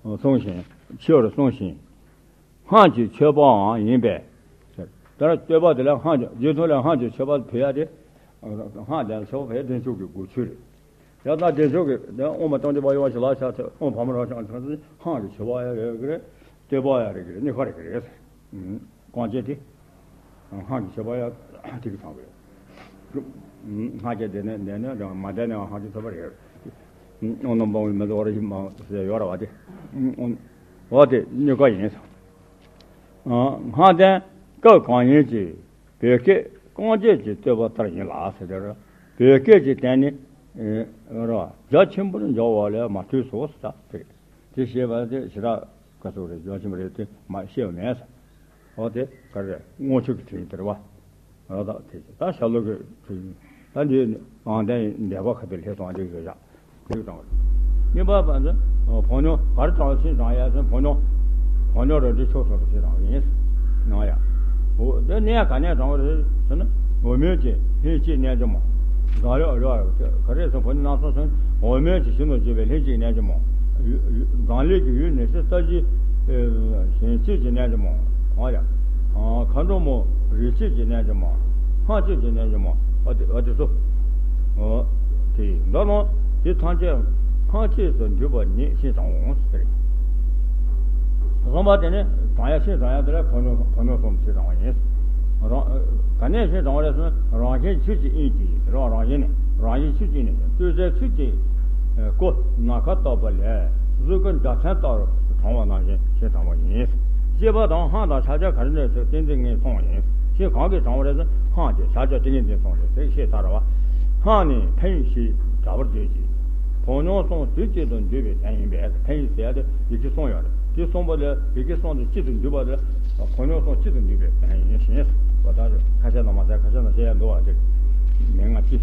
ཨ། གསུངས་ཤིང་། ཆོས་རུ་གསུངས་ཤིང་། སྔགས་ཀྱི་མཆོད་པའང་ཡིན་པས། དེ་ལ་བསྟོད་པ་དེ་ལ་སྔགས་ཀྱི་རྗེས་མཐུན་ལ་སྔགས་ཀྱི་མཆོད་པ་ཕུལ་ཡ་དེ། སྔགས་དེ་ལ་མཆོད་པ་ཕུལ་བདེ་མཆོག་གི་སྒོ་ཆོད་རེད། ཡང་ན་བདེ་མཆོག་གི་དེ་དབུ་མ་རྟགས་འཇུག་པ་ཡོངས་ཤིག་ལ་ཤ་ཚ་དབུ་མ་ཕ་མ་རང་ཤ་ཚ་སྔགས་ཀྱི་མཆོད་པ་ཡ་རེད་གི་རེད། བསྟོད་པ་ཡ་རེད་གི་རེད། གཉིས་ཀ་རེད་གི་རེད། གང་བྱས་ཏེ། སྔགས་ཀྱི་མཆོད་པ་ཡ་དེ་གི་ཚང་གི་རེད། སྔགས་ཀྱི་བདེ་ནས་བདེ་ནས་མ་བདེ་ནས་སྔགས་ཀྱི་མཆོད་པ་རེད། དབང་རྣོན་པོ་མི་འདུག་རེ་ཞིག་མ་ཟེར་ཡོད་ར་བ་དེ། འོ་དེ་གཉིས་ཀ་ཡིན། སྔགས་དེ་སྐབས་གང་ཡིན་གྱི་བོད་སྐད་རྐང་རྗེས་ཀྱི་བསྟོད་པ་ལྟར་ཡིན་ལ་ཟེར་དེ་ར། བོད་སྐད་ཀྱི་དོན་ནི་ར་རྒྱ་ཆེན་པོར་འཇོག་པ་ལས་མ་ཐུལ་སོ་ཟེར་དེ་རེད། དེ་ཞེས་པ་དེ་ཞེ་དྲག་ག་ཚོད་རེད། རྒྱ་ཆེན་པོ་རེད་དེ་མ་ཤེས་པ་མེད་ཟེར། འོ་དེ་ག་རེ་རེད། དངོས་ཆོས་ཀྱི་དོན་ཡིན་དེ་རེད་བ། ར་དག་དེ་ད་ཤ་ལོ་གི་དོན་ཡིན། ད་འདི་ནང་བསྟན་འདས་པ་ཁ་པའི་ལྷས་སོང་བ་འདི་ཡོད་ཡ། དེ་དང་། གཉིས་པ་བ་ནི་བོ་ཉོ་གར་དྲངས་ཕྱིན་དྲངས་ཡ་ཟེར། བོ་ཉོ་བོ་ཉོ་ར་འདི་ཕྱོགས་སོགས་སུ་ཕྱིན་དྲངས་ཡིན་ནང་ཡ། འོ་དེ་གནས་ག་ནས་དྲངས་པ་རེད་ཟེར་ན། འོ་མོན་གྱི་ལྷན་ཅིག་རྣལ་འབྱོར་མ། ག་རེ་ག་རེ་ཟེར་བོ་ཉོ་ནང་སོང་ཟེར་ན། འོ་མོན་གྱི་ཞིང་དུ་བརྗོད་པའི་ལྷན་ཅིག་རྣལ་འབྱོར་མ། མཛངས་བླུན་གྱི་ཡུལ་ནི་ཤི་ས་གཞི་གཞན་གཅིག་གི་རྣལ་འབྱོར་མ། ཨ་ཡ། མཁའ་འགྲོ་མ་རིགས་གཅིག་གི་རྣལ་འབྱོར་མ། སྔགས་གཅིག་གི་རྣལ་འབྱོར་མ། ཨ་དེ་ཨ་དེ་ཚོ། ཨོ། དེ་ཡིན་ད་ནོ། དེ་ཐམས་ཅད་སྔགས་གཅིག་ཏུ་འདུས་པ་ཉིད་ཕྱིན་དྲངས་འོང་ཟེར། གསུམ་པ་དེ་ནི་དྲངས་ཡ་ཕྱིན་དྲངས་ཡ་དེ་ལ་བོ་ཉོ་བོ་ཉོ་གསུམ་ཕྱིན་དྲངས་པ་ཡིན། རང་ག་ནས་ཕྱིན་དྲངས་པ་རེད་ཟེར་ན། རང་བཞིན་ཆོས་ཀྱི་དབྱིངས་ཀྱི་རང་རང་བཞིན་ནི་རང་བཞིན་ཆོས་ཀྱི་དབྱིངས་ནི་བསྟོད་བྱའི་ཚིག་གི་སྐུ་ནམ་མཁའ་ལྟ་བུ་ལས། གཟུགས་སྐུ་འཇའ་ཚོན་ལྟར་དྲངས་པ་ནང་བཞིན་ཞེས་དྲངས་པ་ཡིན། ཅེས་པ་དང་སྔགས་དང་ཕྱག་རྒྱ་ག་རེ་ནས་ཟེར་ཏན་ཏན་ངེས་སོང་ཡིན། ཞེས་གང་གིས་དྲངས་པ་རེད་ཟེར། སྔགས་ཀྱི་ཕྱག་རྒྱ་ཏན་ཏན་སོང་རེད་ཟེར་ཤེས་ཚར་བ། སྔགས་ནི་ཕན་ཡོན་ཞེས་གྲགས་པར་འདོད་ཅིང་། བོ་ཉོ་གསུམ་དུས་གཅིག་ཏུ་འདུས་པའི་དོན་ཡིན་པས། ཕན་ཡོན་ཟེར་ཡ་དེ་ཡི་གེ་གསུམ་ཡོད་རེད། དེ་གསུམ་པོ་ལས་ཡི་གེ་གསུམ་དུ་གཅིག་ཏུ་འདུས་པ་ལས་བོ་ཉོ་གསུམ་གཅིག་ཏུ་འདུས་པའི་དོན་ཡིན་ཞེས་པ་དག་ཁ་ཤས་དང་མ་ཟད་ཁ་ཤས་དང་བཤད་ཡ་འདུག་བ་དེ་མན་ངག་ཅི།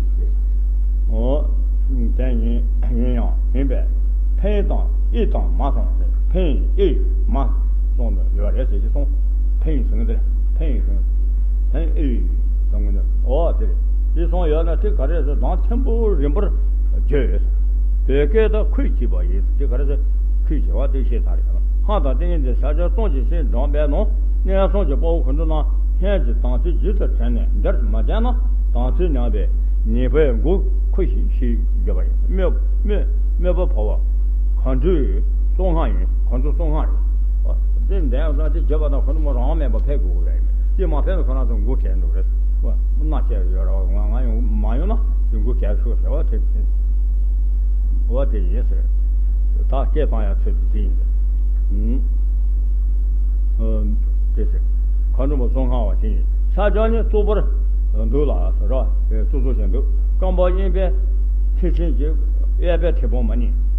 འོ། དོན་ཡིན་ཡིན་ཡང་ཡིན་པས། ཕན་དང་ཨི་དང་མ་གསུམ་རེད། ཕན་ཨི་མ་གསུམ་དུ་ཡོད་རེད་ཟེར་གྱི་སོང་། ཕན་ཟེར་གྱི་འདི་རེད། ཕན་ཟེར་གྱི་ཕན་ཨི་གསུམ་གྱི་འདི་འོ་དེ་རེད། དེ་གསུངས་ཡོད་ན་དེ་ག་རེ་ཟེར་གདངས་ཆེན་པོ་རིམ་པར་བརྗོད་ཡོད། བོད་སྐད་དུ་ཁུས་བྱས་པ་ཡིན། དེ་ག་རེ་ཟེར་ཁུས་བྱས་པ་དེ་ཤེས་ཚར་ཡོད། སྔགས་དང་ཏིང་ངེ་འཛིན་ཕྱག་རྒྱ་གསུམ་གྱི་ཕྱིར་འགྲངས་པས་ན། གནས་གསུམ་གྱི་དཔའ་བོ་གང་དུ་ན་སྙན་གྱི་དམ་ཚིག་རྒྱུད་དུ་དྲན་ནས་འདིར་མ་བསྟན་ན་དམ་ཚིག་ཉམས་པའི་ཉེས་པའི་མགོ་ཁུ་ཞིག་ཞེས་བརྗོད་པ་ཡིན། དམོད་དམོད་དམོད་པ་ཕོག་པ། གང་འདུལ་གསུང་སྔགས་ཡིན། གང་འདུལ་གསུང་སྔགས་རེད། དེ་འདས་ཡང་ས་དེ་བརྗོད་པ་དང་ཁོ་ནི་མོ་རང་མེད་པ་ཕེབས་དགོས་ཀྱི་རེད། དེ་མ་ཕེབས་ན་ཁོ་རང་ཚོ་མགོ་བྲེགས་འགྲོ་རེད། མནའ་བཅད་ཡོད་ར་བ། ང་ང་ཡོང་མ་ཡོང་ན་དེ་མགོ་བྲེགས་ཤོག་ཟེར་བ་དེ་བ་དེ་ཡིན་ཟེར། ད་སྐད་བཏང་ཡ་ཚོད་དེ་ཡིན། ཨ། དེ་ཟེར། མཁའ་འགྲོ་མ་གསུང་སྔགས་པ་དེ་ཡིན། ཕྱག་རྒྱ་ནི་གཙུག་པར་འདུག་ལ་ཟེར་ར། གཙུག་གཙུག་བཞིན་འདུག་རྐང་པ་གཡས་པས་མཐིལ་ཕྱིན་གྱི་གཡས་པས་མཐེ་བོང་མ་གཉིས།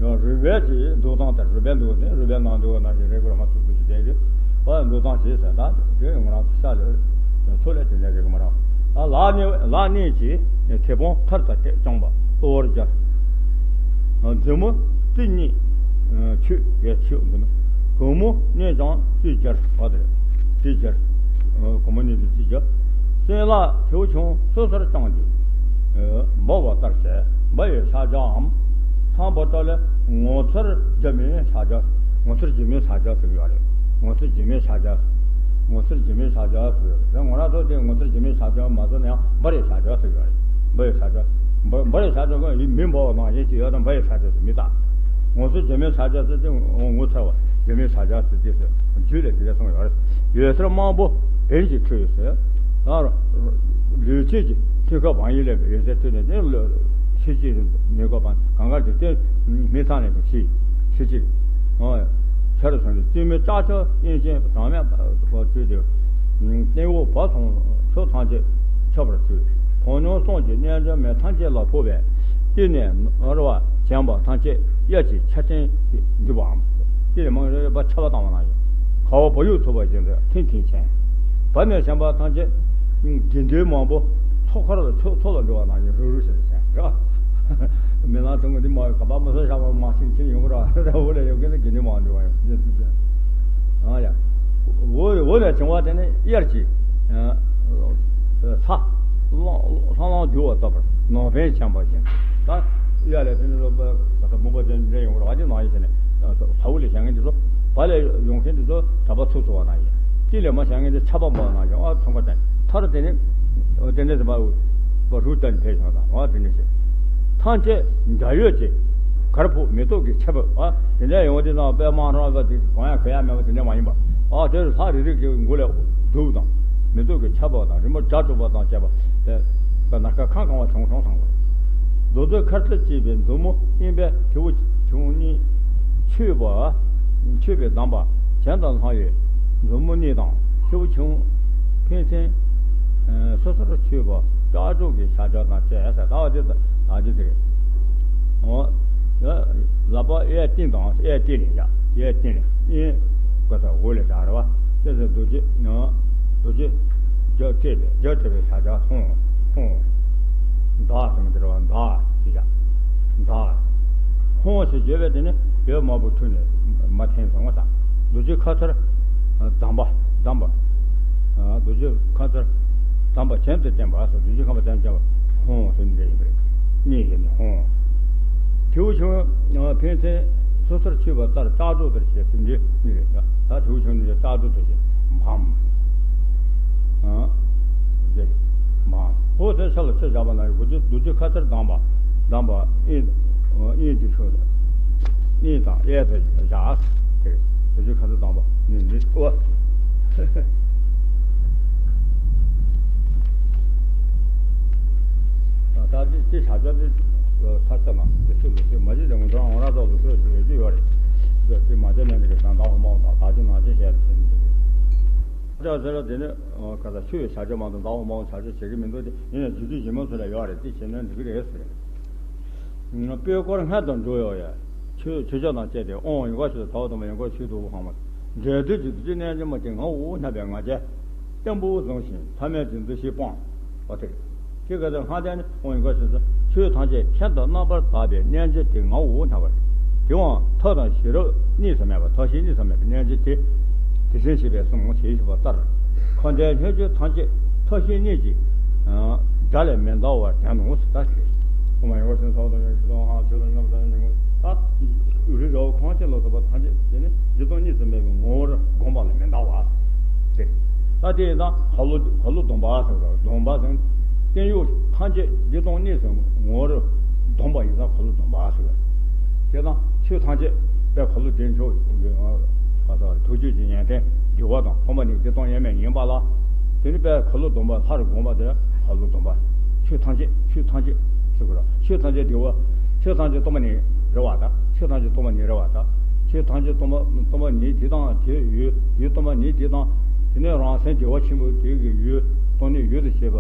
རུས་སྦལ་གྱི་འདུག་སྟངས་དེ། རུས་སྦལ་འདུག་ནི་རུས་སྦལ་ནང་འདུག་ན་ཞིག་རེད། ཁོ་རང་མ་ཐུག་ཐུག་ཞིག་བསྡད་ཀྱི། ཨ། འདུག་སྟངས་བྱས་ཟེར། ད་དེ་ང་རང་ཚོ་ཤ་ལ་ཚོ་ལས་དེ་འདྲ་རེད་གི་མ་རེད། ཨ། ལག་གཉིས་ལག་གཉིས་ཀྱིས་མཐེ་བོང་མཐར་ཐུག་བརྐྱངས་པ་གཙོ་བོར་སྦྱར། མཛུབ་མོ་རྩེ་གཉིས་མཆོད་པའི་ཕྱིར་འཛིན། གུང་མོ་གཉིས་ཀྱང་རྩིས་སྦྱར་བ་དེར་རྩིས་སྦྱར། གུང་མོ་གཉིས་ཀྱིས་རྩིས་སྦྱར། སྲིན་ལག་མཐེའུ་ཆུང་སོ་སོར་བརྐྱངས་ཏེ་འབུལ་བ་ལྟར་བྱས། འབུལ་བའི་ཕྱག་རྒྱའམ། ཚངས་པ་སྤྲོ་ལ་ངོ་མཚར་སྒྱུ་མའི་ཕྱག་རྒྱ། ངོ་མཚར་སྒྱུ་མའི་ཕྱག་རྒྱ་ཟེར་གྱི་ཡོད་རེད། ངོ་མཚར་སྒྱུ་མའི་ཕྱག་རྒྱ། ངོ་མཚར་སྒྱུ་མའི་ཕྱག་རྒྱ་ཟེར་གྱི་ཡོད་རེད། ང་རང་ཚོ་དེ་ངོ་མཚར་སྒྱུ་མའི་ཕྱག་རྒྱ་མ་ཟེར་ན་ཡང་འབུལ་བའི་ཕྱག་རྒྱ་ཟེར་གྱི་ཡོད་རེད། འབུལ་བའི་ཕྱག་རྒྱ། འབུལ་འབུལ་བའི་ཕྱག་རྒྱ་ཁོ་ཡིན་མི་འབུལ་བ་ནང་བཞིན་ཅིག་ཡོད་དང་། འབུལ་བའི་ཕྱག་རྒྱ་ཟེར་མི་རྟག་ངོ་མཚར་སྒྱུ་མའི་ཕྱག་རྒྱ་ཟེར་དེ་ངོ་མཚར་བ། སྒྱུ་མའི་ཕྱག་རྒྱ་ཟེར་དེ་ཟེར། རྒྱུད་ལ་དེ་འདྲ་གསུངས་ཡོད་རེད། འོད་ཟེར་དམར་པོ་བེར་གྱིས་འཕྲོས་ཟེར། ལུས་སྐྱེས་ཀྱི་ཐུན་ཁ་བང་ཡིན་ལས་འོད་ཟེར་འཕྲོས་ནས་དེ་ལུས་ཤེས་ཀྱི་མི་དགོས་པ་གང་གར་དེ་སྟོན། མི་ཚང་ནས་ཤེས་ཤེས་ཀྱི། ཆ་རུ་སོང་ནས་བཙུན་མོའི་ལྕགས་ཀྱུ་གཡོན་ཅན་གྲངས་མེད་པ་བཀྲུས་ཏེ། སྟེང་འོག་བར་གསུམ་ཕྱོགས་ཐམས་ཅད་ཁྱབ་པར་བཀྲུས། གོང་མྱོང་གསུམ་གྱི་རྣལ་འབྱོར་མི་ཐམས་ཅད་ལ་ཕོག་པས། སྟེང་ནས་ནོར་བ་བྱམས་པ་ཐམས་ཅད་དབྱར་གྱི་ཆར་ཆེན་འདུས་པའམ། སྟེང་ནས་མང་པོ་ཆར་པ་བཏང་བ་ན་ཡང་། ཁ་བ་བུ་ཡུག་འཚུབ་པ་བཞིན་དུ་ཐིང་ཐིང་བྱས། བར་ནས་བྱམས་པ་ཐམས་ཅད་དགེ་འདུན་མང་པོ་མཚོ་ཁར་མཚོ་མཚོ་ལ་འགྲོ་བ་ན་ཡང་རུབ་རུབ་བྱས་ཏེ་བྱས་ར། མི་ལང་ཐུང་གི་འདི་མ་ག་པ་མི་སོ་བྱ་བ་མ་ཤེས་ཁྱེར་ཡོང་གི་ར། འོ་ལས་ཡོང་གི་ནི་དགེ་འདུན་མང་འགྲོ་བ་ཡང་ཨ་ཡ། འོ་འོ་ལས་བྱུང་བ་དེ་ནི་དབྱར་གྱི་ཚ། ལྷང་ལྷང་ལྷང་རྒྱུ་བ་ལྟ་བུར་ནང་ཕན་བྱམས་པ་བཞིན། ད་དབྱར་ལས་དེ་ནི་ལོ་ད་མུན་པ་ཅན་འདྲ་ཡོང་གི་ར། བ་དེ་ནང་ཡིན་ཟེར་ནས་ས་འོ་ལས་བྱ་མཁན་དེ་ཚོ་བ་ལས་ཡོང་མཁན་དེ་ཚོ་གྲྭ་པ་ཚུགས་ཚུགས་པ་ན་ཡང་། དེ་ལས་མ་བྱ་མཁན་དེ་ཆར་པ་མང་ན་ཡང་ཨ་ཚོང་ཁ་བསྟན་མཐར་དེ་ནི་དེ་འདྲ་ཟེར་བ་རུ་བསྟན་ཕེབས་བྱུང་དང་། ཨ་དེ་འདྲ་ཞིག་ཐམས་ཅད་འཇའ་འོད་ཀྱི་གར་ཕོག་མེ་ཏོག་གི་ཆར་པ། ཨ་དེ་འདྲ་ཡོང་དུས་ཙང་དཔེ་མང་རང་ག་དེ་གང་ཡང་གོ་ཡ་མེད་པ་དེ་འདྲ་མ་ཡིན་པ། ཨ་དེ་ལྷ་རེ་རེ་གི་མགོ་ལས་གདུགས་དང་མེ་ཏོག་གི་ཆར་པ་དང་རི་མོ་སྒྲ་སྒྲོགས་པ་དང་བཅས་པ་དེ་ནམ་མཁའ་ཁམས་གང་བ་ཆུང་ཆུང་ཚང་བ། རྡོ་རྗེ་ཁ་ཚར་བཅས་པའི་མཛུབ་མོ་གཡོན་པས་མཐེ་བོ་ཆུང་གཉིས་མཆོད་པ། མཆོད་པའི་གདམས་པ་གྱེན་དུ་བསླངས་ཡོད། མཛུབ་མོ་གཉིས་དང་མཐེ་བོ་ཆུང་ཕན་ཚུན་སོ་སོར་མཆོད་པ་ལྕགས་སྒྲོག་གི་ཕྱག་རྒྱ་དང་བཅས་ཟེར། ད་བ་དེ་ད་ཅི་དེ་རེད། འོ། ལག་པ་གཡས་སྟེང་དང་གཡས་སྟེང་ནས་བཞག་གཡས་སྟེང་ནས་གཡས་ག་ས་འོག་ལས་བཞག་རེད་བ། དེ་ཚོ་རྡོ་རྗེ་རྡོ་རྗེ་རྒྱ་བསྐྲད་པའི་རྒྱ་བསྐྲད་པའི་ཕྱག་རྒྱ་ཧོང་ཧོང་། མདའ་ཟེར་གྱི་རེད་བ། མདའ་ཞེས་བྱ། མདའ། ཧོང་ཞེས་བརྗོད་པས་དེ་ནི་འོད་དམར་པོ་འཕྲོས་ནས་མ་ཐེན་སོང་བ་དང་། རྡོ་རྗེ་ཁ་ཚར་གདམས་པ་གདམས་པ། རྡོ་རྗེ་ཁ་ཚར་གདམས་པ་གྱེན་དུ་བསྟན་པ་ཟེར། རྡོ་རྗེ་ཁ་ཚར་གདམས་པ་ཧོང་ཟེར་ནི་རེད་ཡིན་པ་རེད། གཉིས་ཡིན་ནི་ཧོང་། མཐེ་བོ་ཆུང་ཕན་ཚུན་སོ་སོར་མཆོད་པ་ལྟར་ལྕགས་སྒྲོག་ལྟར་བྱས་ཟེར་འདི་ནི་རེད། ད་མཐེ་བོ་ཆུང་ནི་ལྕགས་སྒྲོག་ལྟར་བྱས་འབམ། ཨ། འདི་རེད། འབམ། ཧོ་དེ་ས་ལ་ཆ་བཞག་པ་ན་རྡོ་རྗེ་རྡོ་རྗེ་ཁ་ཚར་གདམས་པ་གདམས་པ་གཡས་གཡས་ཀྱི་ཕྱོགས་ལ་གཡས་དང་གཡས་དུ་བཞག་དེ་རེད། རྡོ་རྗེ་ཁ་ཚར་གདམས་པ་ནི་འདི་ཨོ། ད་འདི་འདི་བྱ་བྱ་འདི་ས་ཆ་ན་འདི་ཚོ་ལུགས་སྲོལ་མ་གཞི་དེ་ང་ཚོ་རང་རང་ཚོ་ལུགས་སྲོལ་ཞིག་ཡོད་ཀྱི་ཡོད་རེད། འདི་འདི་མ་བྱས་ན་འདི་གི་ད་ད་འོ་མ་འོ་ད་ད་ཅི་ན་ཅི་བྱས་རེད་ཟེར་ནས་འདི་གི་ད་ཟེར་ལ་དེ་ནི་ག་ད་ཆུ་ཡི་བྱ་བྱ་མ་གཏོགས་ད་འོ་མ་འོ་བྱ་བྱ་བྱེད་ཀྱི་མི་འདུག་དེ་ཡིན་ན་རྒྱུ་རྒྱུ་ཞིག་མ་ཚོ་ལ་ཡོད་རེད། དེ་བྱས་ན་འགྲིག་གི་རེད་ཟེར། སྤོས་སྐོར་སྔར་དང་འགྲོ་ཡོང་ཡ། ཆོས་ཆོས་ཕྱོགས་དང་བཅས་ཏེ་དབང་ཡོད་པ་ཞིག་ཏུ་དག་དང་མ་ཡོང་གོ་ཆོས་དུ་འཕང་བ། འབྲས་དུས་ཀྱི་དུས་ཀྱི་རྣལ་འབྱོར་མ་དེ་ངའོ་སྙམ་པའི་ང་རྒྱལ་བརྟན་པོ་བཟུང་ཞིང་ཐ་མལ་གྱི་འདུ་ཤེས་སྤོང་བ་དེ། ཁྱེད་ཀྱི་ལྷ་ལྡན་དབང་ཡོད་པ་ཞིག་ཏུ་ཆོས་ཐམས་ཅད་ཁྱད་དུ་རྣམ་པར་དག་པའི་རྣལ་འབྱོར་དེ་ངའོ་སྙམ་པ། དེའང་མཐའ་དང་ཤེས་རབ་གཉིས་སུ་མེད་པ་མཐའ་ཤེས་གཉིས་སུ་མེད་པའི་རྣལ་འབྱོར་དེ། དེ་བཞིན་གཤེགས་པས་གསུངས་ཞེས་ཞུས་པ་ལྟར། འཁོར་འདས་སྙོམས་འཇུག་ཐམས་ཅད་མཐའ་ཤེས་གཉིས་ཀྱིས། ཨ། དགྲ་ལས་མི་འདའ་བར་བྱ་ནོ་ཟེར་ད་ཞེས། ཨོཾ་ཡང་བསྐུར་ཞིང་ཚོགས་དང་ཡང་ཞིག་ཏུ་ཧང་ཆོས་དང་ཉམས་སུ་ལེན་ནས། ད་རི་རབ་ཁོང་ཆེན་ལ་སོགས་པ་ཐམས་ཅད་དེ་ནི་བདེ་སྟོང་གཉིས་སུ་མེད་པའི་ངོ་བོར་བསྒོམ་པ་ལས་མི་འདའ་བ་ཟེར། ད་དེ་ཡིན་ཙང་ཁ་ལོ་ཁ་ལོ་སྡོམ་པ་ཟེར་བ། སྡོམ་པ་ཟེར་བསྟན་བཅོས་ཐམས་ཅད་བདེ་སྟོང་གཉིས་སུ་ངོ་བོར་སྡོམ་པ་ཡིན་ཙང་ཁ་ལོ་སྡོམ་པ་ཟེར་བ། དེ་དང་ཆོས་ཐམས་ཅད་དཔལ་ཁ་ལོ་བདེ་མཆོག་གི་ཐུགས་རྗེ་ཀྱི་ཡོན་ཏན་བདེ་བ་དང་སྟོང་པ་ཉིད་བདེ་སྟོང་དབྱེར་མེད་ཡིན་པ་ལ། དེ་ནི་དཔལ་ཁ་ལོ་སྡོམ་པ་ལྷར་བསྒོམ་པ་དེ་ཁ་ལོ་སྡོམ་པ། ཆོས་ཐམས་ཅད་ཆོས་ཐམས་ཅད་ཟེར་དགོས་ར། ཆོས་ཐམས་ཅད་བདེ་བ། ཆོས་ཐམས་ཅད་སྟོང་པ་ཉིད་རེད་བ་ད། ཆོས་ཐམས་ཅད་སྟོང་པ་ཉིད་རེད་བ་ད། ཆོས་ཐམས་ཅད་སྟོང་པ་སྟོང་པ་ཉིད་དེ་དང་དེ་ཡུལ་ཡུལ་སྟོང་པ་ཉིད་དེ་དང་། དེ་ནས་རང་སེམས་བདེ་བ་ཆེན་པོ་དེ་གི་ཡུལ་སྟོང་ཉིད་ཡུལ་དུ་བྱེད་པ་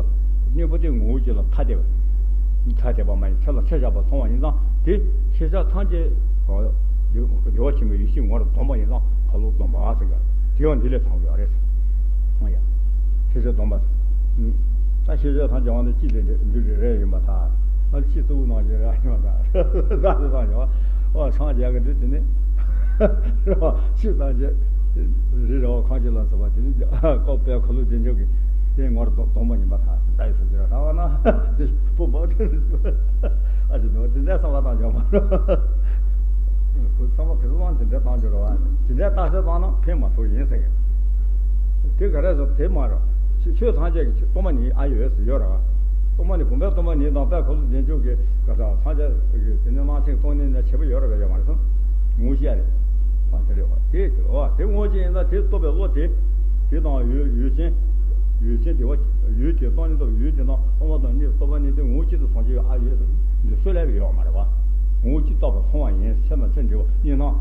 གཉིས་པོ་དེ་ངོ་བོ་གཅིག་ལ་ཐ་དད་པ། ཐ་དད་པ་མ་ཡིན་ཕྱེ་ལ་ཕྱེ་བཞག་པ་མཐོང་བ་ཡིན་ཙང་དེ་ཤེས་བྱ་ཐམས་ཅད་བདེ་བ་ཆེན་པོའི་ཡེ་ཤེས་ངོ་བོར་སྡོམ་པ་ཡིན་ཙང་ཁ་ལོ་སྡོམ་པ་ཟེར་ག་དེ་ཡང་འདི་ལས་ཚང་དགོས་རེད། ཨ་ཡ། ཤེས་བྱ་སྡོམ་པ། ད་ཤེས་བྱ་ཐམས་ཅད་འོང་དེ་ཅི་རེད་འདི་རེད་རེད་ཡིན་པ་ད། ཨ་ཅི་གཙོ་བོ་ནང་བཞིན་རེད་ཡིན་པ་ད། ད་དེ་ཐམས་ཅད་ཨ་སངས་རྒྱས་ཀྱི་འདི་དེ་ནི་རེད་བ། ཤེས་ཐམས་ཅད་རི་ར་བ་ཁང་ཆེན་ལ་སོགས་པ་དེ་ནི་ཀོ་པའི་ཁ་ལོ་བདེ་མཆོག་གི་དེ་ངོར་སྡོམ་པ་ཡིན་པ་ད་ད་ཡི་སུ་ཅི་ར་ད་བ་ན་དེ་པོ་མ་དེ་ཨ་ཅི་ནོ་དེ་འདྲ་བསམ་བློ་བཏང་ཆོག་མ་རེད། བསམ་བློ་དེ་ཚོ་བཏང་དེ་འདྲ་བཏང་ཆོག་ར་བ། དེ་འདྲ་བཏང་ས་བཏང་ན་ཕན་མ་ཐོགས་ཡིན་ཟེར་གི། དེ་ག་རེ་ཟེར་དེ་མ་རེད། ཆོས་ཐམས་ཅད་ཀྱི་སྟོང་པ་ཉིད་ཨ་ཡོད་ཟེར་ཡོད་ར་བ། སྟོང་པ་ཉིད་བུམ་པའི་སྟོང་པ་ཉིད་དང་དཔལ་ཁ་ལོ་བདེ་མཆོག་གི་ག་ས་ཐམས་ཅད་ཀྱི་དེ་ནི་སྣང་མཆེད་སྟོང་ཉིད་ནས་ཕྱེ་བ་ཡོད་ར་བས་ཡོད་མ་རེད་སམ། ངོ་ཤེས་རེད། ཨ་དེ་རེད་བ། དེ་ཨ་དེ་ངོ་ཤེས་ཡིན་ན་དེ་རྟོགས་པའི་བློ་དེ། དེ་དང་ཡུལ་ཡུལ་ཅན། ཡུལ་ཅན་དེ་བ། ཡུལ་དེ་སྟོང་ཉིད་རྟོགས་པའི་ཡུལ་དེ་དང་སྟོང་པ་དང་གཉིས་སྟོང་པ་ཉིད་དེ་ངོ་བོ་གཅིག་ཏུ་སོང་ཅིག་ཨ་ཡོད་འདི་སུ་ལས་ཡོད་མ་རེད་བ། ངོ་བོ་གཅིག་རྟོགས་པ་སོང་བ་ཡིན་ཕྱིར་ན་ཕྱིར་འབྲེལ་བ་གཉིས་སྣང་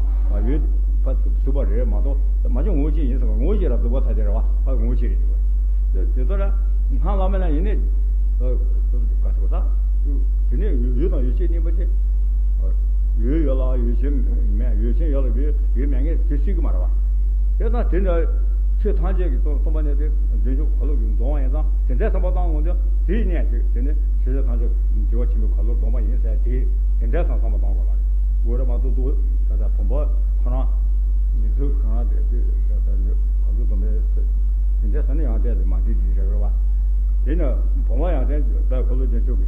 ཡོད་པ་གཟུགས་པ་རེད་མ་གཏོགས་མ་གཞི་ངོ་བོ་གཅིག་ཡིན་ཟེར་བ་ངོ་བོ་གཅིག་ལ་གཟུགས་པོ་ཐ་དད་རེད་བ། ཨ་ངོ་བོ་གཅིག་རེད་འདུག་དེ་ཚོ་ལ་སྔགས་བླ་མེད་ལ་ཡིན་ནི། ག་ཟེར་བ་ད། དེ་ནས་ཡུལ་དང་ཡུལ་ཅན་གཉིས་པོ་དེ། ཡུལ་ཡོད་ལ་ཡུལ་ཅན་མེད། ཡུལ་ཅན་ཡོད་ལ་ཡུལ་ཡུལ་མེད་ངེས་དེ་སྲིད་གི་མ་རེད་བ། དེ་ལྟར་དེ་འདྲ་ཆོས་ཐམས་ཅད་ཀྱི་སྟོང་སྟོང་པ་ཉིད་དེ་བདེ་མཆོག་ཁ་ལོ་གིས་སྡོམ་པ་ཡིན་ཙང་དེ་འདྲའི་བསམ་པ་བཏང་འོང་དུས་དེའི་གནས་ཅིག་དེ་ནི་ཆོས་ཐམས་ཅད་བདེ་བ་ཆེན་པོའི་ཁ་ལོ་སྡོམ་པ་ཡིན་ཟེར་དེ་དེ་འདྲའི་བསམ་བསམ་པ་བཏང་དགོས་པ་རེད། འོ་རེད་མ་གཏོགས་འདུག་ག་ས་བུམ་པ་ཁོ་རང་མི་ཚུལ་ཁོ་རང་དེ་དེ་ཁ་ལོ་སྡོམ་པའི་དེ་འདྲའི་ས་ནི་ཡང་དེ་མ་འདི་འདི་རེད་རེད་བ། དེ་ནི་བུམ་པ་ཡང་དེ་དཔལ་ཁ་ལོ་བདེ་མཆོག་གི་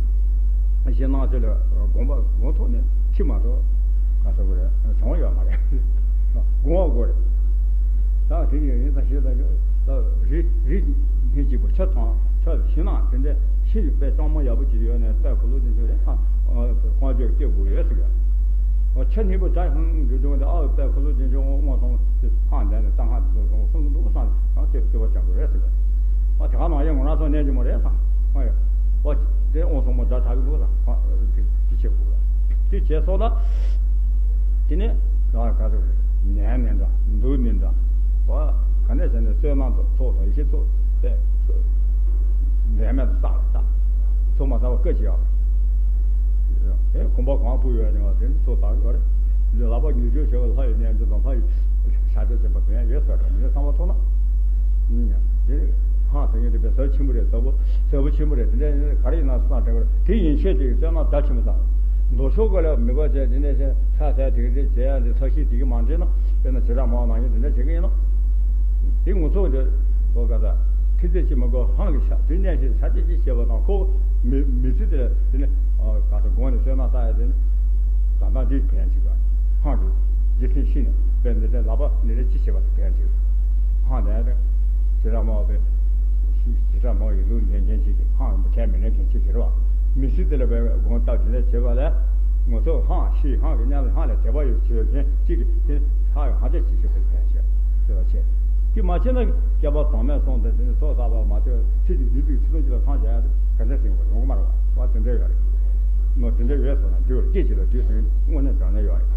གཞི་སྣང་ཚུལ་ལ་དགོངས་པ་དགོངས་ཐོག་ནས་ཁྲིད་མ་གཏོགས་ག་ས་དགོས་རེད་བྱུང་ཡོད་མ་རེད། དགོངས་པ་དགོས་རེད། ད་དེ་ནི་ཡིན་ཙང་ཤེས་ཙང་ད་རི་རི་སྙིང་རྗེ་པོ་ཆ་ཚང་ཆ་ཤིང་ནགས་དེ་འདྲ་ཤིང་དཔེ་གཙང་མ་ཡག་པོ་ཅིག་ཡོད་ནས་དཔལ་ཁ་ལོ་བདེ་མཆོག་རེད་ཨ། དཀོན་མཆོག་སྐྱེ་དགོས་ཡོད་ཟེར་གི། ཨོ་ཆ་སྙིང་པོ་དགྲ་ཧང་འགྲོ་བྱུང་སྟེ་ཨ་དཔལ་ཁ་ལོ་ཆེན་ཆུང་དབང་སོང་སྟེ་ཧང་ལྡན་ནས་ད་ཧང་འདུག་སོང་གསུང་གི་འདུག་བསམ་ཡང་སྐྱོ་སྐྱོ་བ་ཅན་པོ་རེད་ཟེར་གི། ཨ་དེ་ག་ནང་བཞིན་ངོ་རང་ཚོ་གནས་ཀྱི་མོ་རེད་བསམ་ཨ་ཡ། ཨོ་དེ་དབང་སོང་མོ་དགྲ་དྲག་གི་འདུག་བསམ་ཨ་དེ་དེ་བྱེད་དགོས་རེད། དེ་བྱས་སོང་ན། དེ་ནས་ག་ག་ཚོད་ཉན་ནས་འདྲ་འདུག་ནས་འདྲ། བ། ག་ནས་བྱས་ནས་བསོད་ནམས་དང་ཚོགས་དང་ཡེ་ཤེས་ཚོགས་པས་འབད་མེད་དུ་བསགས་ལ་བསགས། ཚོགས་མ་བསགས་པ་སྐད་ཅིག་ཡོད་རེད། དེ་གོམ་པ་གང་སྤོས་ཡོད་ནས་བ་དེ་ནི་ཚོགས་བསགས་ཡོད་རེད། འདི་ལག་པ་ཉེས་སྤྱོད་བྱེད་པ་ལྷ་ཡི་རྣལ་འབྱོར་དང་ལྷ་ཡི་ཤ་སྟག་ཅན་པ་དོན་ཡང་ཡོད་ཟེར་རེད་མི་བསམ་པ་ཐོག་ན། ཡིན་ཡང་དེ་ནི་ཧང་ཟེར་མཁན་དེ་དཔེ་ཟབ་ཆེན་པོ་རེད་ཟབ་པོ་ཟབ་པོ་ཆེན་པོ་རེད་དེ་འདྲ་ཡིན་ན་ག་རེ་ཡིན་ན་བསམ་དྲན་གི་རེད། དེ་ཡིན་ཆེད་དེ་བསོད་ནམས་དགྲ་ཆེན་པོ་བསགས། མདོ་ཕྱོགས་ཀ་ལ་མི་དགོས་བྱས་དེ་ནས་ཤ་ཚ་དེ་འདྲ་བྱས་ཡ་འདི་ཚ་ཤི་དེ་གི་མ་འདྲེས་ན། དཔེར་ན་བྱེ་བྲག་སྨྲ་བ་ནང་བཞིན་དེ་འདྲ་བྱེད་ཀྱི་ཡིན་ནོ། དེ་ངུ་ཚོགས་འདི་ལོ་ག་ས་ཁི་ཚེ་ཅི་མི་དགོས་ཧང་གི་ཤ་དེ་གནས་ཤིང་ཤ་ཅི་ཅི་བྱེད་པ་དང་ཁོ་མི་མི་ཚེ་དེ་དེ་ནི་ག་ས་དགོངས་ནས་བསོད་ནམས་བསགས་ཡ་དེ་ནི་ད་ལྟ་འདི་ཕན་ཅིག་ག་ཧང་གི་རྗེས་མཐུན་ཤི་ནས་དཔེ་འདི་འདྲ་ལག་པ་འདི་འདྲ་ཅི་བྱེད་པ་དེ་ཕན་ཅིག་ཧང་དེ་དེ་བྱེ་བྲག་སྨྲ་བ་དཔེ་བྱེ་བྲག་སྨྲ་བ་ཡི་ལུགས་འདྲེན་མཁན་ཅིག་གི་ཧང་ཁས་མི་ལེན་མཁན་ཅིག་གི་རེད་བ། མི་ཚེ་དེ་ལ་བའི་དགོངས་དག་དེ་འདྲ་བྱེད་པ་ལས་ངོ་ཚོགས་ཧང་ཤི་ཧང་གི་མཉམ་ལ་ཧང་ལ་དད་པ་ཡོད་བྱེད་མཁན་གཅིག་གིས་དེ་ཧ་ཡང་ཧ་ཅང་ཅིག་ཤོད་པའི་ཕན་ཆེ་ཅེས་པ་བྱས། དེ་མ་བྱས་ན་བསྐལ་པ་གྲངས་མེད་སོང་སྟེ་དེ་ནི་ཚོགས་བསགས་པ་མ་ཐོས་ཚེ་འདི་བདུད་ཀྱི་ཚེ་ཐུང་གཅིག་ལ་ཐང་བྱ་ཡ་དེ་ག་འདྲ་ཟིན་པ་ཡོང་གི་མ་རེད་བ། དེ་འདྲ་ཡོད་རེད། མོ་དེ་འདྲ་ཡོད་སོང་ན་འདུལ་བར་སྐད་ཅིག་ལ་དུས་ཟིན་དངོས་གནས་དྲང་གནས་ཡོད་རེད།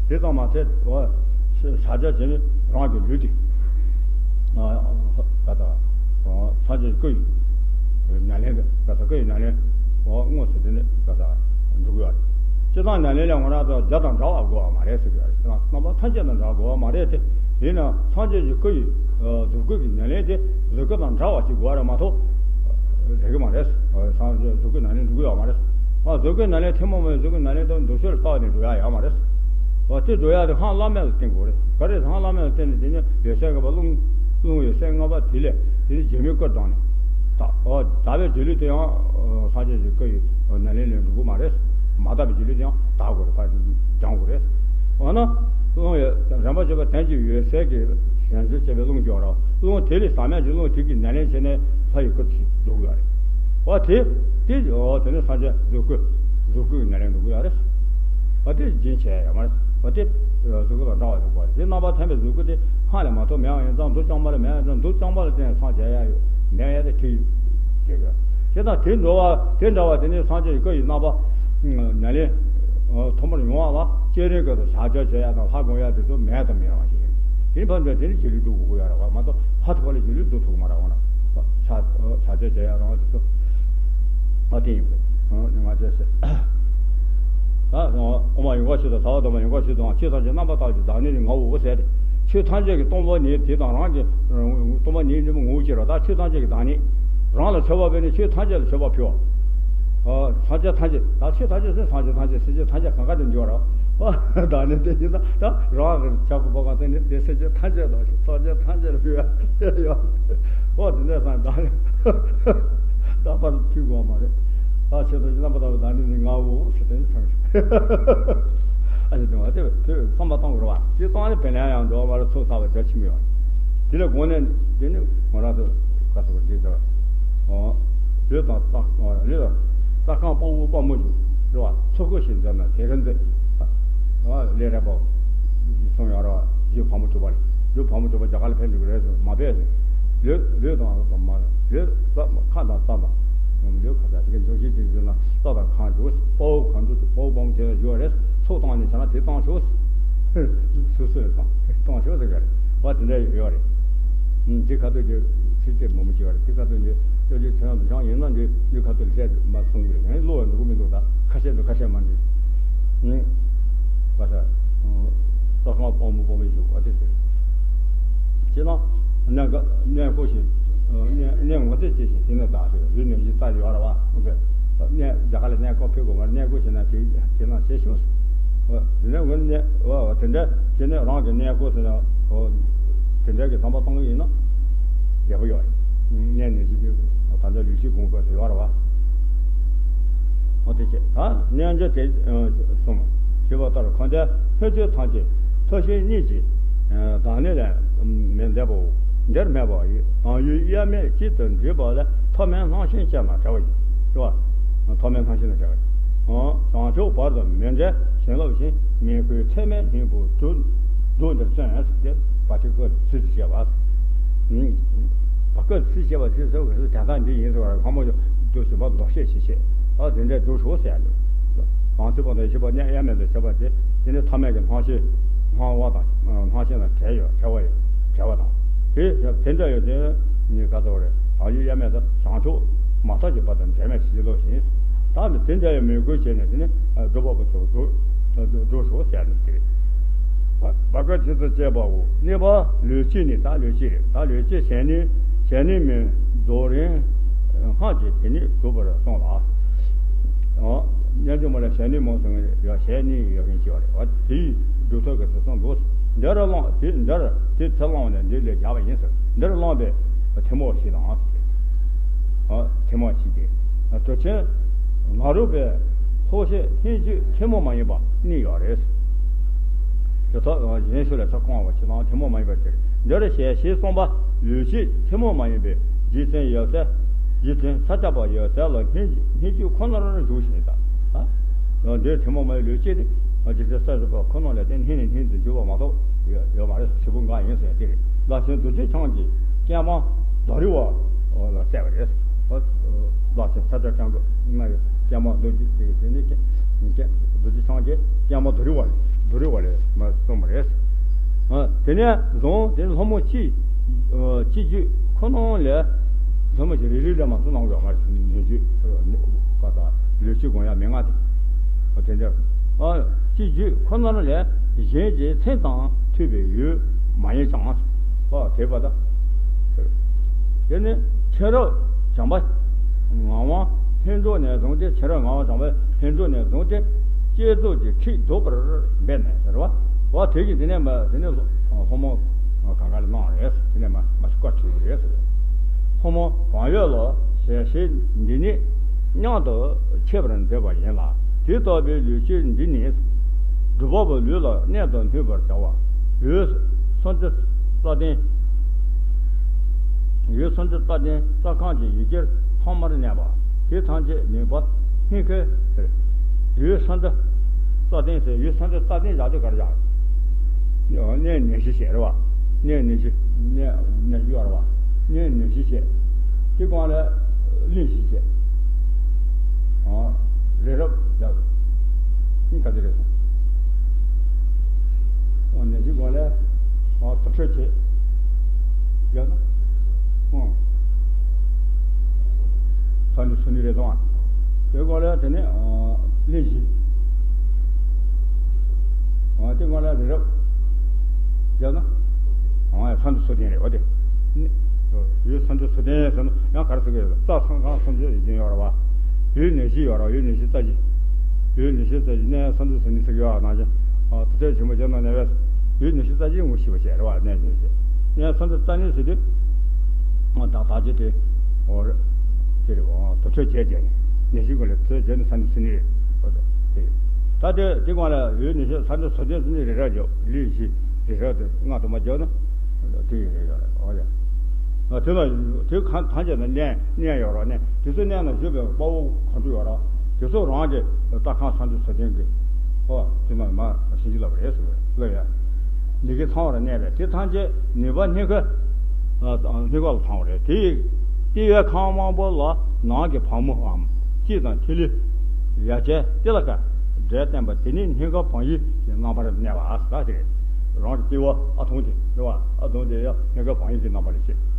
དེ་ཙམ་མ་ཟད་བ་ས་ཆ་ཅན་རང་གི་ལུས་དེ་ག་ད་ས་ཆ་ཀུ་ཡི་ཉ་ལེན་དུ་ག་ད་ཀུ་ཡི་ཉ་ལེན་བ་དངོས་སུ་དེ་ནི་ག་ད། འགྲོ་གི་ཡོད་རེད། སྤྱིར་བཏང་ཉ་ལེན་ལས་ང་རང་ཚོ་རྒྱ་དང་འདྲ་བ་དགོས་པ་མ་རེད་ཟེར་གི་ཡོད་རེད། སྤྱིར་བཏང་རྣམ་པ་ཐམས་ཅད་དང་འདྲ་བ་དགོས་པ་མ་རེད་དེ། ཡིན་ནའང་སངས་རྒྱས་ཀྱི་སྐུ་ཡི་གཟུགས་སྐུ་གི་ཉ་ལེན་དེ་གཟུགས་སྐུ་དང་འདྲ་བ་ཞིག་དགོས་རེད་མ་གཏོགས་རེད་གི་མ་རེད། སངས་རྒྱས་གཟུགས་སྐུ་ཉ་ལེན་འགྲོ་གི་ཡོད་མ་རེད། ཨ་གཟུགས་སྐུ་ཉ་ལེན་ཐུན་མོང་མའི་གཟུགས་སྐུ་ཉ་ལེན་དང་འདུ་ཤེས་ལ་བལྟས་ནས་འགྲོ་ཡ་ཡོད་མ་རེད། ཨ་དེ་འགྲོ་ཡ་དེ་ཧང་བླ་མེད་ལ་བརྟེན་དགོས་རེད། ག་རེ་ཧང་བླ་མེད་ལ་བརྟེན་ནས་དེ་ནི་ཡོད་ཚད་ལྔ་པ་རླུང་རླུང་ཡོད་ཚད་ལྔ་པ་དེ་ལས་དེ་ནི་རྒྱལ་མོའི་སྐུར་ལྡང་ནས། དག་ཨོ། དག་པའི་སྒྱུ་ལུས་དེ་ཡང་ཨོ་སངས་རྒྱས་ཀྱི་སྐུ་ཡི་ནཱ་ལེནྡྲ་ལ་འགྲོ་གི་མ་རེད། མ་དག་པའི་སྒྱུ་ལུས་དེ་ཡང་དག་དགོས་རེད། ཕར་སྦྱང་དགོས་རེད། འོ་ན་རླུང་ཡི་རིམ་པ་བྱེད་པ་དོན་གྱི་འོད་གསལ་གྱི་བྱང་ཆུབ་ཅེས་པའི་རླུང་སྦྱོར་རོ། རླུང་དེ་ལས་ཟག་མེད་ཀྱི་རླུང་དེ་གིས་ནཱ་ལེན་བྱས་ནས་ལྷ་ཡི་སྐུ་དེ་འགྲོ་གི་ཡོད་རེད། ཨོ་དེ་དེ་ཨོ་དེ་ནི་སངས་རྒྱས་གཟུགས་སྐུ། གཟུགས་སྐུ་ཡི་ནཱ་ལེནྡྲ་ལ་འགྲོ་གི་ཡོད་རེད། ཨོ་དེ་རྒྱུན་ཆད་ཡོད་མ་རེད། ཨོ་དེ་གཟུགས་སྐུ་དང་འདྲ་བ་ཡིན་པ་རེད། དེ་རྣམ་པར་ཐར་པའི་གཟུགས་སྐུ་དེ་སྔགས་ལས་མ་ཐོབ་མེད་པ་ཡིན་ཙང་། མདོ་རྐྱང་པ་ལ་མེད་པ་ཙང་། མདོ་རྐྱང་པ་ལ་བརྟེན་ནས་སངས་རྒྱས་ཡ་ཡོད་མེད་ཡ་དེ་ཁྱེད་ཀྱིས་བྱེད་དགོས། དེ་དང་དེ་འདྲ་བ་དེ་འདྲ་བ་དེ་ནི་སངས་རྒྱས་ཀྱི་སྐུ་ཡི་རྣམ་པ་ནཱ་ལེནྡྲ་ཐོག་མར་ཡོང་བ་ལ་སྤྱན་རས་གཟིགས་སུ་ཕྱག་བྱར་བྱེད་ཡ་དང་ལྷ་བསྒོམ་ཡ་དེ་ཚོ་མེད་དུ་མི་རུང་བ་ཞིག་ཡིན། དེ་ནི་ཕར་འགྲོ་དེ་ནི་སྒྱུ་ལུས་སྒྲུབ་དགོས་ཀྱི་ཡོད་རེད་བ། མ་གཏོགས་ཕར་ཐུག་པ་ལ་སྒྱུ་ལུས་སྒྲུབ་ཐུབ་ཀྱི་མ་རེད། འོ་ན་ཕྱག་ཕྱག་བྱར་བྱེད་ཡ་རང་དེ་ཚོ་ཨ་དེ་ཡིན་པས། ང་ཚོས་ད་དབུ་མ་ཡོངས་གང་ཞིག་དང་། ཟབ་པ་སྡོམ་པ་ཡོངས་གང་ཞིག་དང་། ཆོས་ཐམས་ཅད་རྣམ་པར་དག་པའི་བདག་ཉིད་ནི་ངའོ་ཟེར་ཏེ། ཆོས་ཐམས་ཅད་ཀྱི་སྟོང་པ་ཉིད་དེ་དང་རང་གི་སྟོང་པ་ཉིད་ཉིད་པོ་ངོ་བོ་ཅིག་རེད། ད་ཆོས་ཐམས་ཅད་ཀྱི་བདག་ཉིད། རང་ལ་མཆོད་པ་ཕུལ་ནས་ཆོས་ཐམས་ཅད་ལ་མཆོད་པ་ཕུལ་བ། ཨ། སངས་རྒྱས་ཐམས་ཅད། ད་ཆོས་ཐམས་ཅད་ཟེར་སངས་རྒྱས་ཐམས་ཅད་སྲིད་ཞིའི་ཐམས་ཅད་གང་ག་དེ་འཇོག་ར། བདག་ཉིད་དེ་ཡིན་ན་ད་རང་གི་ཆགས་པ་བོ་གང་ཟེར་ནས་དེ་སྲིད་ཞིའི་ཐམས་ཅད་དང་སངས་རྒྱས་ཐམས་ཅད་ལ་ཕུལ་བ་ཡོད། འོ་དེ་འདྲ་སང་བདག་ཉིད་ད་བར་དུ་ཕུལ་དགོས་མ་རེད། ད་ཆོས་ཐམས་ཅད་རྣམ་པར་དག་པའི་བདག་ཉིད་ནི་ངའོ་ཟེར་དེ་ནི་ཐམས་ཅད། ཨ་ནི་དེ་བ་དེ་དེ་བསམ་པ་གཏོང་དགོས་ར་བ། དེ་བཏང་ནས་བེ་ལན་ཡང་འགྲོ་བ་ར་ཚོགས་བསགས་པ་རྒྱ་ཆེན་པོ་ཡོད། དེ་ལས་གོང་ནས་དེ་ནི་ང་རང་ཚོ་ག་ཚོད་པ་འདི་ཚོ། ཨོ། ལུས་དང་རྩ། ཨོ། ལུས་དང་རྩ་ཁམས་དཔའ་བོ་དཔའ་མོ་ཞིག་རེད་བ། ཚོགས་ཀུན་ཞིག་འཛོམས་ན་དེ་ག་འཛིན། ཨོ། ལས་རབ་པ་གསུང་ཡང་ར་རྒྱུ་བ་མོ་གྲུབ་པ་རེད། རྒྱུ་བ་མོ་གྲུབ་པ་རྒྱ་གར་ལ་ཕེབས་འགྲོ་གི་རེད་ཟེར་མ་ཕེབས་ཟེར། ལུས་ལུས་དང་མ་ལུས་རྩ་ཁ་དང་རྩ་དང་། ལུས་ཁ་དང་དེ་ག་འཇོག་བྱེད་དེ་འཛིན་ན་རྩ་དང་ཁམས་འཇོག་དཔའ་བོ་གང་འདུག་དཔའ་བོ་དཔའ་མོ་དེ་ལ་ཡོད་རེད། ཚོགས་བཏང་ནས་བྱས་ན་དེ་བཏང་ཤོག་སོ་སོས་བཏང་བཏང་ཤོག་ཟེར་གི་རེད་བ། དེ་འདྲ་ཡོད་རེད། ཨུམ། དེ་ཁ་ཐུག་གི་ཚིག་དེ་མང་པོ་ཅིག་ཡོད་རེད། དེ་ཁ་ཐུག་གི་སྐྱོར་རྒྱུ་ཚེ་རིང་དུ་བྱུང་ཡིན་ན་འདི་འདི་ཁ་ཐུག་ལ་བཤད་མ་གསུང་གི་རེད། ཡང་བློ་བ་འགྲོ་གི་མི་འདུག་ད་ཁ་ཤས་འདུག་ཁ་ཤས་མ་འདུག་ཨུམ། བ་ས། ཨུམ། ལྟ་སྟངས་དཔའ་མོ་དཔའ་མོ་ཞིག་བ་དེ་ཟེར། ཅེ་ན། གནས་ག་གནས་སྐོར་ཞིག་གནས་གནས་ངོ་ཚ་ཅེས་ཤིག་དེ་ནས་བདག་ཚོས་རིག་གནས་ཀྱི་རྩ་ཡོད་ར་བ། གནས་རྒྱ་གར་ལ་གནས་སྐོར་ཕེབས་དགོས་མ་རེད། གནས་སྐོར་བྱས་ན་དེ་དེ་ན་བྱེད་ཤོག་འོ་དེ་ནས་འོ་གནས་འོ་དེ་འདྲ་དེ་ནས་རང་གི་གནས་སྐོར་ཟེར་ན་འོ་དེ་འདྲ་གི་བསམ་པ་བཏང་གི་ཡིན་ན་ཡག་པོ་ཡོད་རེད། གནས་ནས་ཅི་ཅི་ད་ལྟ་ལུས་ཤིག་དགོངས་པ་ཟེར་ཡོད་ར་བ། འོ་དེ་བྱས་ད་གནས་འཇོག་དེ་གསུངས། ཞུས་པ་ལྟར་གང་དེ་ཕན་ཚུན་ཐམས་ཅད་ཐུགས་ཤེས་གཉིས་ཀྱི་བདག་ཉིད་ལས་མི་འདས་པའོ། འདིར་སྨྲས་པ་ཡི་དང་ཡུལ་དབྱེར་མེད་གཅིག་ཏུ་འདྲེས་པ་ལས་ཐོགས་མེད་སྣང་ཞེན་ཅན་ལ་བྱ་བ་ཡིན། རེད་བ། ཐོགས་མེད་སྣང་ཞེན་ལ་བྱ་བ་ཡིན། བྱང་ཕྱོགས་བར་དུ་མི་འབྲལ་བྱིན་རླབས་ཤིང་། མི་ཁོལ་ཚད་མེད་སྙིང་པོའི་དུག་རྡོ་འདིར་བརྩོན་ཟེར་ཏེ་བ་ཅིག་སྐུ་ཚིགས་སུ་བཅད་པ། བ་སྐུ་ཚིགས་སུ་བཅད་པ་དེ་ཚོ་དོན་དག་འདི་ཡིན་ཟེར་བ་ལ་སྔ་མོ་འདུ་ཞིང་པ་ལྡོག་ཤེས་ཤེས་བྱེད། ཨ་དེ་འདྲའི་འདུ་ཤོག་ཟེར་ཡ་འདུག་བང་ཚིག་པ་དང་བཞི་པ་གནས་དབྱེར་མེད་དུ་བྱེད་པ་དེ་དེ་ནི་ཐ་མལ་གྱི་སྣང་ཞེན་སྣང་བ་དང་སྣང་ཞེན་དང་བྲལ་ཡོད་བྲལ་བ་ཡོད་བྲལ་བ་དང་དེ་དེ་འདྲ་ཡོད་དེ་ནི་ག་ཚོད་རེད། བང་ཡུལ་དབྱེར་མེད་དུ་བྱང་ཕྱོགས་མ་ཐག་གི་བར་དུ་འབྲལ་མེད་ཞི་ལོ་ཞིང་། ད་ནི་དེ་འདྲ་ཡང་མོས་གུས་བྱས་ནས་དེ་ནི་སྒྲུབ་པ་པོ་ཚོ་འགྲོ་འགྲོ་ཤོག་ཟེར་ནས་དེ་རེད། བ་སྐུ་ཚིགས་སུ་བཅད་པའོ། གནས་པ་ལུས་སྐྱེས་ནི་ད་ལུས་སྐྱེས་རེད། ད་ལུས་སྐྱེས་བྱས་ནས་བྱས་ནས་མི་རྫོགས་རིམ་སྔགས་ཀྱིས་དེ་ཉིད་གྲུབ་པར་གསུངས་ལ། ཨོ། སྙན་བརྒྱུད་མ་ལ་བྱས་ནས་མོ་ཟེར་ཡ་བྱས་ནས་ཡོད་མཁན་ཅིག་ཡོད་རེད་བ། དེའི་སྒྲུབ་ཐབས་ཀྱི་ཚུལ་གསུངས་འདུག་འདིར་བླང་དེ་འདིར་དེ་ཚེ་བླང་བ་ནས་འདི་ལས་བརྒྱབ་པ་ཡིན་ཟེར། འདིར་བླངས་པའི་ཐལ་མོ་བཞི་དང་། ཨ་ཐལ་མོ་བཞི་སྟེ། གྲུབ་ཆེན་ནཱ་རོ་པའི་ལྷོག་བཤད་སྙན་བརྒྱུད་ཐལ་མོ་མ་ཡིན་པ་གཉིས་ཡོད་རེད། དེ་ཐོག་གཞན་ཞུ་ལ་ཆ་གང་བ་ཅི་དང་ཐལ་མོ་མ་ཡིན་པ་སྟེ། འདིར་ཞལ་བཞི་གསུངས་པ་ལུས་སྐྱེས་ཐལ་མོ་མ་ཡིན་པའི་རྗེ་བཙུན་ཡབ་སྲས་རྗེ་བཙུན་ས་སྐྱ་པ་ཡབ་སྲས་ལ་སྙན་སྙན་བརྒྱུད་ཁོ་ནར་འཇུག་བཞིན་དང་། ཨ། འདིར་ཐལ་མོ་མ་ཡིན་ལུས་སྐྱེས་ཏེ། རྗེ་བཙུན་ས་སྐྱ་པ་ཁོ་ན་ལས་ཏེ་སྙན་ནས་སྙན་དུ་འཇུག་པ་མ་གཏོགས་ཡོད་ཡོད་མ་རེད། བྱེད་པོ་འགའ་ཡིན་ཟེར་ཏེ་རེད། བླ་ཆེན་རྡོ་རྗེ་འཆང་གིས་བསྐྱེད་མ་རྡོ་རི་བ་ལ་བསྩལ་བ་རེད། བླ་ཆེན་ས་སྐྱ་འཆང་གིས་བསྐྱེད་མ་རྡོ་རྗེ་དེ་དེ་ནི་བསྐྱེད་རྡོ་རྗེ་འཆང་གིས་བསྐྱེད་མ་རྡོ་རི་བ་རྡོ་རི་བ་ལས་མར་གསུངས་པ་རེད། དེ་ནས་བཟུང་དེ་ལྷ་མོ་སྤྱི་སྤྱི་རྒྱུད་ཁོ་ན་ལས་ལྷ་མོ་ཞིག་རེ་རེ་ལས་མ་གསུངས་གནང་དགོས་མ་རེད། ཉེ་རྒྱུད་ཀ་དང་ལུས་སྤྱི་དགོངས་ཡ་མན་ངག་དེ་དེ་འདྲ་སྤྱི་རྒྱུད་ཁོ་ན་ལས་གཞན་གྱི་མཚན་དང་མཐུན་པའི་ཡུལ་མ་ཡིན་ཀྱང་། ཨ་དེ་བ་དང་། དེ་ནི་མཁྱེན་རབ་བྱམས་པ་ངག་དབང་ལྷུན་གྲུབ་ནས་བཟུང་སྟེ། མཁྱེན་རབ་ངག་དབང་བྱམས་པ་ལྷུན་གྲུབ་ནས་བཟུང་སྟེ། བསྐྱེད་རྫོགས་ཀྱི་ཁྲིད་རྫོགས་པར་འབད་ནས་ཟེར་བ། བ་དེ་གིས་དེ་ནས་མ་དེ་ནས་ལྷ་མོ་གང་ག་ལ་གནང་རེད། དེ་ནས་མ་མ་བཀའ་ཁྲིད་རེད། ཐོག་མར་བག་ཡོད་ལ་ཞལ་ཤེས་འདི་ཉིད་མཉམ་དུ་འཆད་པར་མཛད་པ་ཡིན་ལ། དེ་ལྟ་བུའི་ལུས་སྤྱོད་འདི་ནི་སྒྲུབ་པ་པོའི་ལུས་ལ་གནད་དུ་སྣུན་པར་བྱ་བ། འོད་སུམ་ཅུ་རྩ་བདུན། འོད་སུམ་ཅུ་རྩ་བདུན་རྩ་ཁམས་ཀྱི་ཡུལ་གྱིས་ཐོག་མར་གནས་པ། དེ་ཐམས་ཅད་ནུས་པ་སྣོད་ཁའི་ཟེར། འོད་སུམ་ཅུ་རྩ་བདུན་ཟེར། འོད་སུམ་ཅུ་རྩ་བདུན་བཞག་དུས་ག་རེ་བཞག་གནས་ནད་གཞི་བྱས་རེད་བ། གནས་ནད་གཞི། གནས་ནད་གཞི་ཡོད་རེད་བ། གནས་ནད་གཞི་བྱས། དེ་གང་ལ་གླེང་གཞི་བྱས། ཨ། རི་རབ་བཞག་གཉིས་ག་ཚོད་རེད་སོང་། ཨ། ནད་གཞི་གང་ལ། ཨ། དུར་ཁྲོད་བྱས། བཞག་ན། ཨ། ས་འདི་སུ་ནི་རེད་སོང་། ཨ། དེ་གང་ལ་དེ་ནས། ཨ། གླེང་གཞི། ཨ། དེ་གང་ལ་རི་རབ། བརྒྱབ་ན། ཨ། ས་འདི་སུ་ལྡན་རེད་བ་དེ། འོད་སུམ་ཅུ་སོ་བདུན་ཟེར་ན་ཡང་ག་རེ་ཟེར་གི་ཡོད། རྩ་ཁམས་སུམ་ཅུ་ཡོད་ཀྱིན་ཡོད་རེད་བ། འོད་ནད་གཞི་ཡོད་རེད་བ། འོད་ནད་གཞི་རྩ་བཞི། འོད་ནད་གཞི་རྩ་བཞི་གནས་ས་འདི་སུ་ནི་ཟེར་གི་ཡོད་ནང་བཞིན། ཨ། དུར་ཁྲོད་ཆེན་པོ་བརྒྱབ་ན་གནས་པས་འོད་ནད་གཞི་རྩ་བཞི་ངོ་ཤེས་པ་བྱས་རེད་བ། གནས་ནད་གཞི། གནས་ས་འདི་རྩ་གནས་ཟེར་དུས། ཨ། ད་ད་ཅི་དེ། འོ་རེད། དེ་རེད་བ། དུར་ཁྲོད་བྱས་བྱས་ནས་ནད་གཞི་གང་ལ་དུར་ཁྲོད་བྱས་ནས་ས་འདི་སུ་ནི་རེད། འོ་དེ། ད་དེ་དེ་གང་ལ་འོད་ནད་གཞི་ས་འདི་སུ་ལྡན་སུ་ནི་རེད་ར་བརྒྱབ། ལུས་གཞི་རེད་ར་དེ་ལྔ་དུ་མ་བརྒྱབ་ན་དེ་ཡིན་རེད་ཡོད་རེད། འོ་ཡ། ང་དེ་ལ་དེ་གང་ཐམས་ཅད་ན་གནས་གནས་ཡོད་ར། གནས་དེ་ཚོ་གནས་ན་བཞུགས་པའི་དཔའ་བོ་གང་དུ་ཡོད་ར། དེ་ཚོ་རང་གི་རྩ་ཁམས་ས་འདི་སུ་ལྡན་གི། ཨོ། དེ་མ་མ་ཞིག་ལབ་རེད་ཟེར་བས་ལབ་ཡ། ལས་ཀྱི་ཚང་བར་གནས་པས་དེ་ཐམས་ཅད་ནུས་པ་སྣོད་ཁ། ཨ། སྣོད་ཁ་ལ་ཚང་བ་རེད། དེ་ཡི་ལྟེ་བའི་ཁམས་དབང་པོ་ལ་ནང་གི་བ་མོའམ་དཔྱིད་དང་ཐིག་ལེ། ཡ་གྱལ་ཏི་ལ་ཀ་འབྲས་བསྟན་པ་དེ་ནི་སྣོད་ཁ་བང་ཡིག་གི་རྣམ་པར་གནས་པ་ཟེར་དེ་རེད། རང་གི་ལྟེ་བ་ཨ་ཐུང་དེ་རེད་བ། ཨ་ཐུང་དེ་ཡང་སྣོད་ཁ་བང་ཡིག་གི་རྣམ་པ་ལ་བཤད།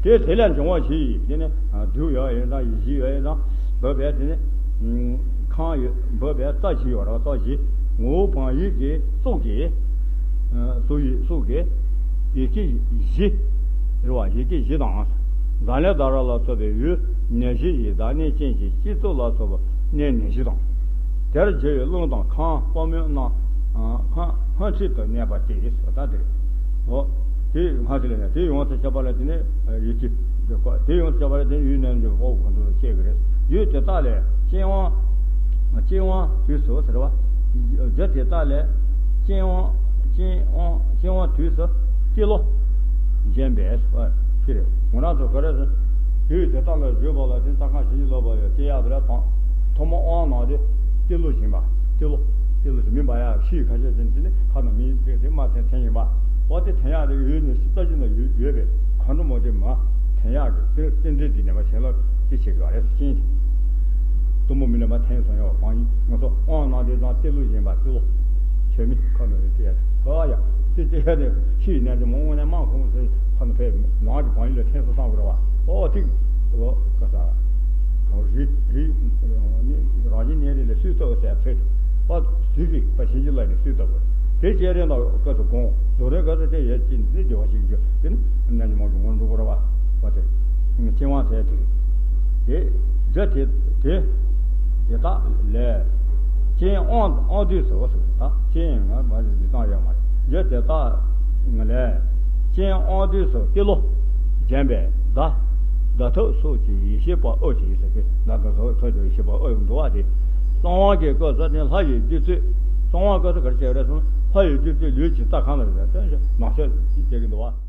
དེ་དེ་ལས་འབྱུང་བ་བཞི་ཡིས་དེ་ནི་བདུད་ཡོད་ཡིན་དང་ཡིད་བཞི་ཡོད་ཡིན་དང་འབབ་པས་དེ་ནི། ཁམས་ཡོད་འབབ་པའི་རྩ་བཞི་ཡོད་རེད་བ། རྩ་བཞི། ངོ་བོ་བང་ཡིག་གི་གཙུག་གི། ཨ། གཙུག་ཡིག་གཙུག་གི་ཡི་གེ་བཞི་རེད་བ། ཡི་གེ་བཞི་དང་། ཛཱ་ལེནྡྲ་ལ་སོགས་པའི་འོད་ནད་གཞི་ཡི་བདག་གནས་ཅན་གྱི་སྤྱི་གཙུག་ལ་སོགས་པ་གནས་ནད་གཞི་དང་། དེར་རྒྱུ་ཡི་རླུང་དང་ཁམས་དཔའ་མོའི་རྣམ། ཨ། ལྷ་ལྷ་ཁྲིད་དུ་གནས་པ་སྟེ་ཟེར་བ་ད་དེ་རེད། འོ། དེ་སྔ་ཕྱི་ལ་ཡང་དེ་ཡོངས་སུ་ཁྱབ་པ་ལ་དེ་ནས་ཡིད་ཀྱི་འདོད་ཁོ་དེ་ཡོངས་སུ་ཁྱབ་པ་ལ་དེ་ཡུལ་རྣམས་ཀྱི་དཔའ་བོ་གང་དུ་བཤད་ཀྱི་རེད། ཡུལ་དེ་དག་ལས་རྐྱེན་དབང་། རྐྱེན་དབང་དུས་སུ་ཟེར་བ། རྒྱུ་དེ་དག་ལས་རྐྱེན་དབང་རྐྱེན་དབང་རྐྱེན་དབང་དུས་སུ་ཏེ་ལོ་འབྱིན་པས་ཟེར་བ་དེ་རེད། ང་རང་ཚོ་ག་རེ་ཟེར། ཡུལ་དེ་དག་ལ་བརྗོད་པ་ལ་དེ་རྩ་ཁམས་ཞིང་གི་ལོ་པ་ཡོད་ཅེས་ཡག་དེ་ལ་དང་། ཐོག་མ་དབང་ནང་དེ་ཏེ་ལོ་བཞིན་པ། ཏེ་ལོ། ཏེ་ལོ་ཞིག་མིན་པ་ཡ་ཤི་ཁ་ཤས་ཅན་དེ་ནི་ཁ་ན་མིན་དེ་དེ་མ་ཐེན་ཐེན་ཡིན་པ། འོ་དེ་ཐེན་ཡག་དེ་ཡོད་ནས་ཤི་རྩ་ཅི་ན་ཡོད་ཡོད་པས་གང་འགྲོ་མོ་དེ་མ་ཐེན་ཡག་གི་དེ་རྟེན་འབྲེལ་དེ་ནས་མ་ཞེན་ལ་དེ་བྱེད་དགོས་རེད་ཅན། གཏུམ་པོ་མི་ལ་མ་ཐེན་སོང་ཡོད་བང་ཡིན་ང་ཚོ་དབང་ནང་དེ་དང་ཏེ་ལོ་བཞིན་པ་ཏེ་ལོ། ཆོས་མི་ཁ་ན་ཡོད་དེ་ཡ་ཨ་ཡ་དེ་དེ་ཡ་དེ་ཤི་ནས་དེ་མོ་དངོས་གནས་མ་ཁོང་ཚོ་ཁ་ན་ཕེབས་ནང་གི་བང་ཡིན་ལ་ཐེན་སོང་བསམ་དགོས་རེད་བ། ཨོ་ཐིག་ཨོ་ཀ་ས། རང་བཞིན་རིག་རང་བཞིན་གནས་རིག་ལས་སུས་ལྟ་བ་ཟེར་ཚེ། པ་དུས་ཀྱི་པ་བྱིན་གྱིས་བརླབས་ནས་སུས་ལྟ་བ། དེ་བཅས་རེ་ན་སྐབས་སུ་དགོངས་རྫོགས་རིམ་སྐབས་སུ་དེ་ཡས་ཅི་ནི་བདེ་བ་ཞིག་འཇོག་དེ་ནི་རྣལ་འབྱོར་མ་གི་ངོར་འགྲོ་དགོས་ར་བ། བ་དེ། རྐྱེན་དབང་ཟེར་དེ། དེ་རྒྱུ་དེ་དེ་དེ་དག་ལས། རྐྱེན་དབང་དབང་དུས་སུ་ཟེར་ད་རྐྱེན་ང་མ་རེད་འདི་སྟངས་ཡོད་མ་རེད། རྒྱུ་དེ་དག་ལས། རྐྱེན་དབང་དུས་སུ་ཏེ་ལོ། འབྱིན་པས་བརྡ། བརྡ་ཐབས་སོགས་ཀྱི་ཡེ་ཤེས་པ་ཨོ་ཅེས་ཟེར་གི་བརྡ་དང་ཐོག་ཐོག་ཏུ་ཡེ་ཤེས་པ་ཨོ་ཡོང་འདུག་བ་དེ། གསང་བ་གི་སྐབས་སུ་ནི་ལྷ་ཡི་བདུད་རྩི། གསང་བ་སྐབས་སུ་ག་རེ་བྱས་རེད་ཟེར་ན་ལྷ་ཡི་བདུད་རྩི་ལུས་ཀྱི་རྩ་ཁམས་ལ་རེད་ཟེར་ནག་ཤོད་ཅིག་བྱེད་ཀྱི་འདུག་བ།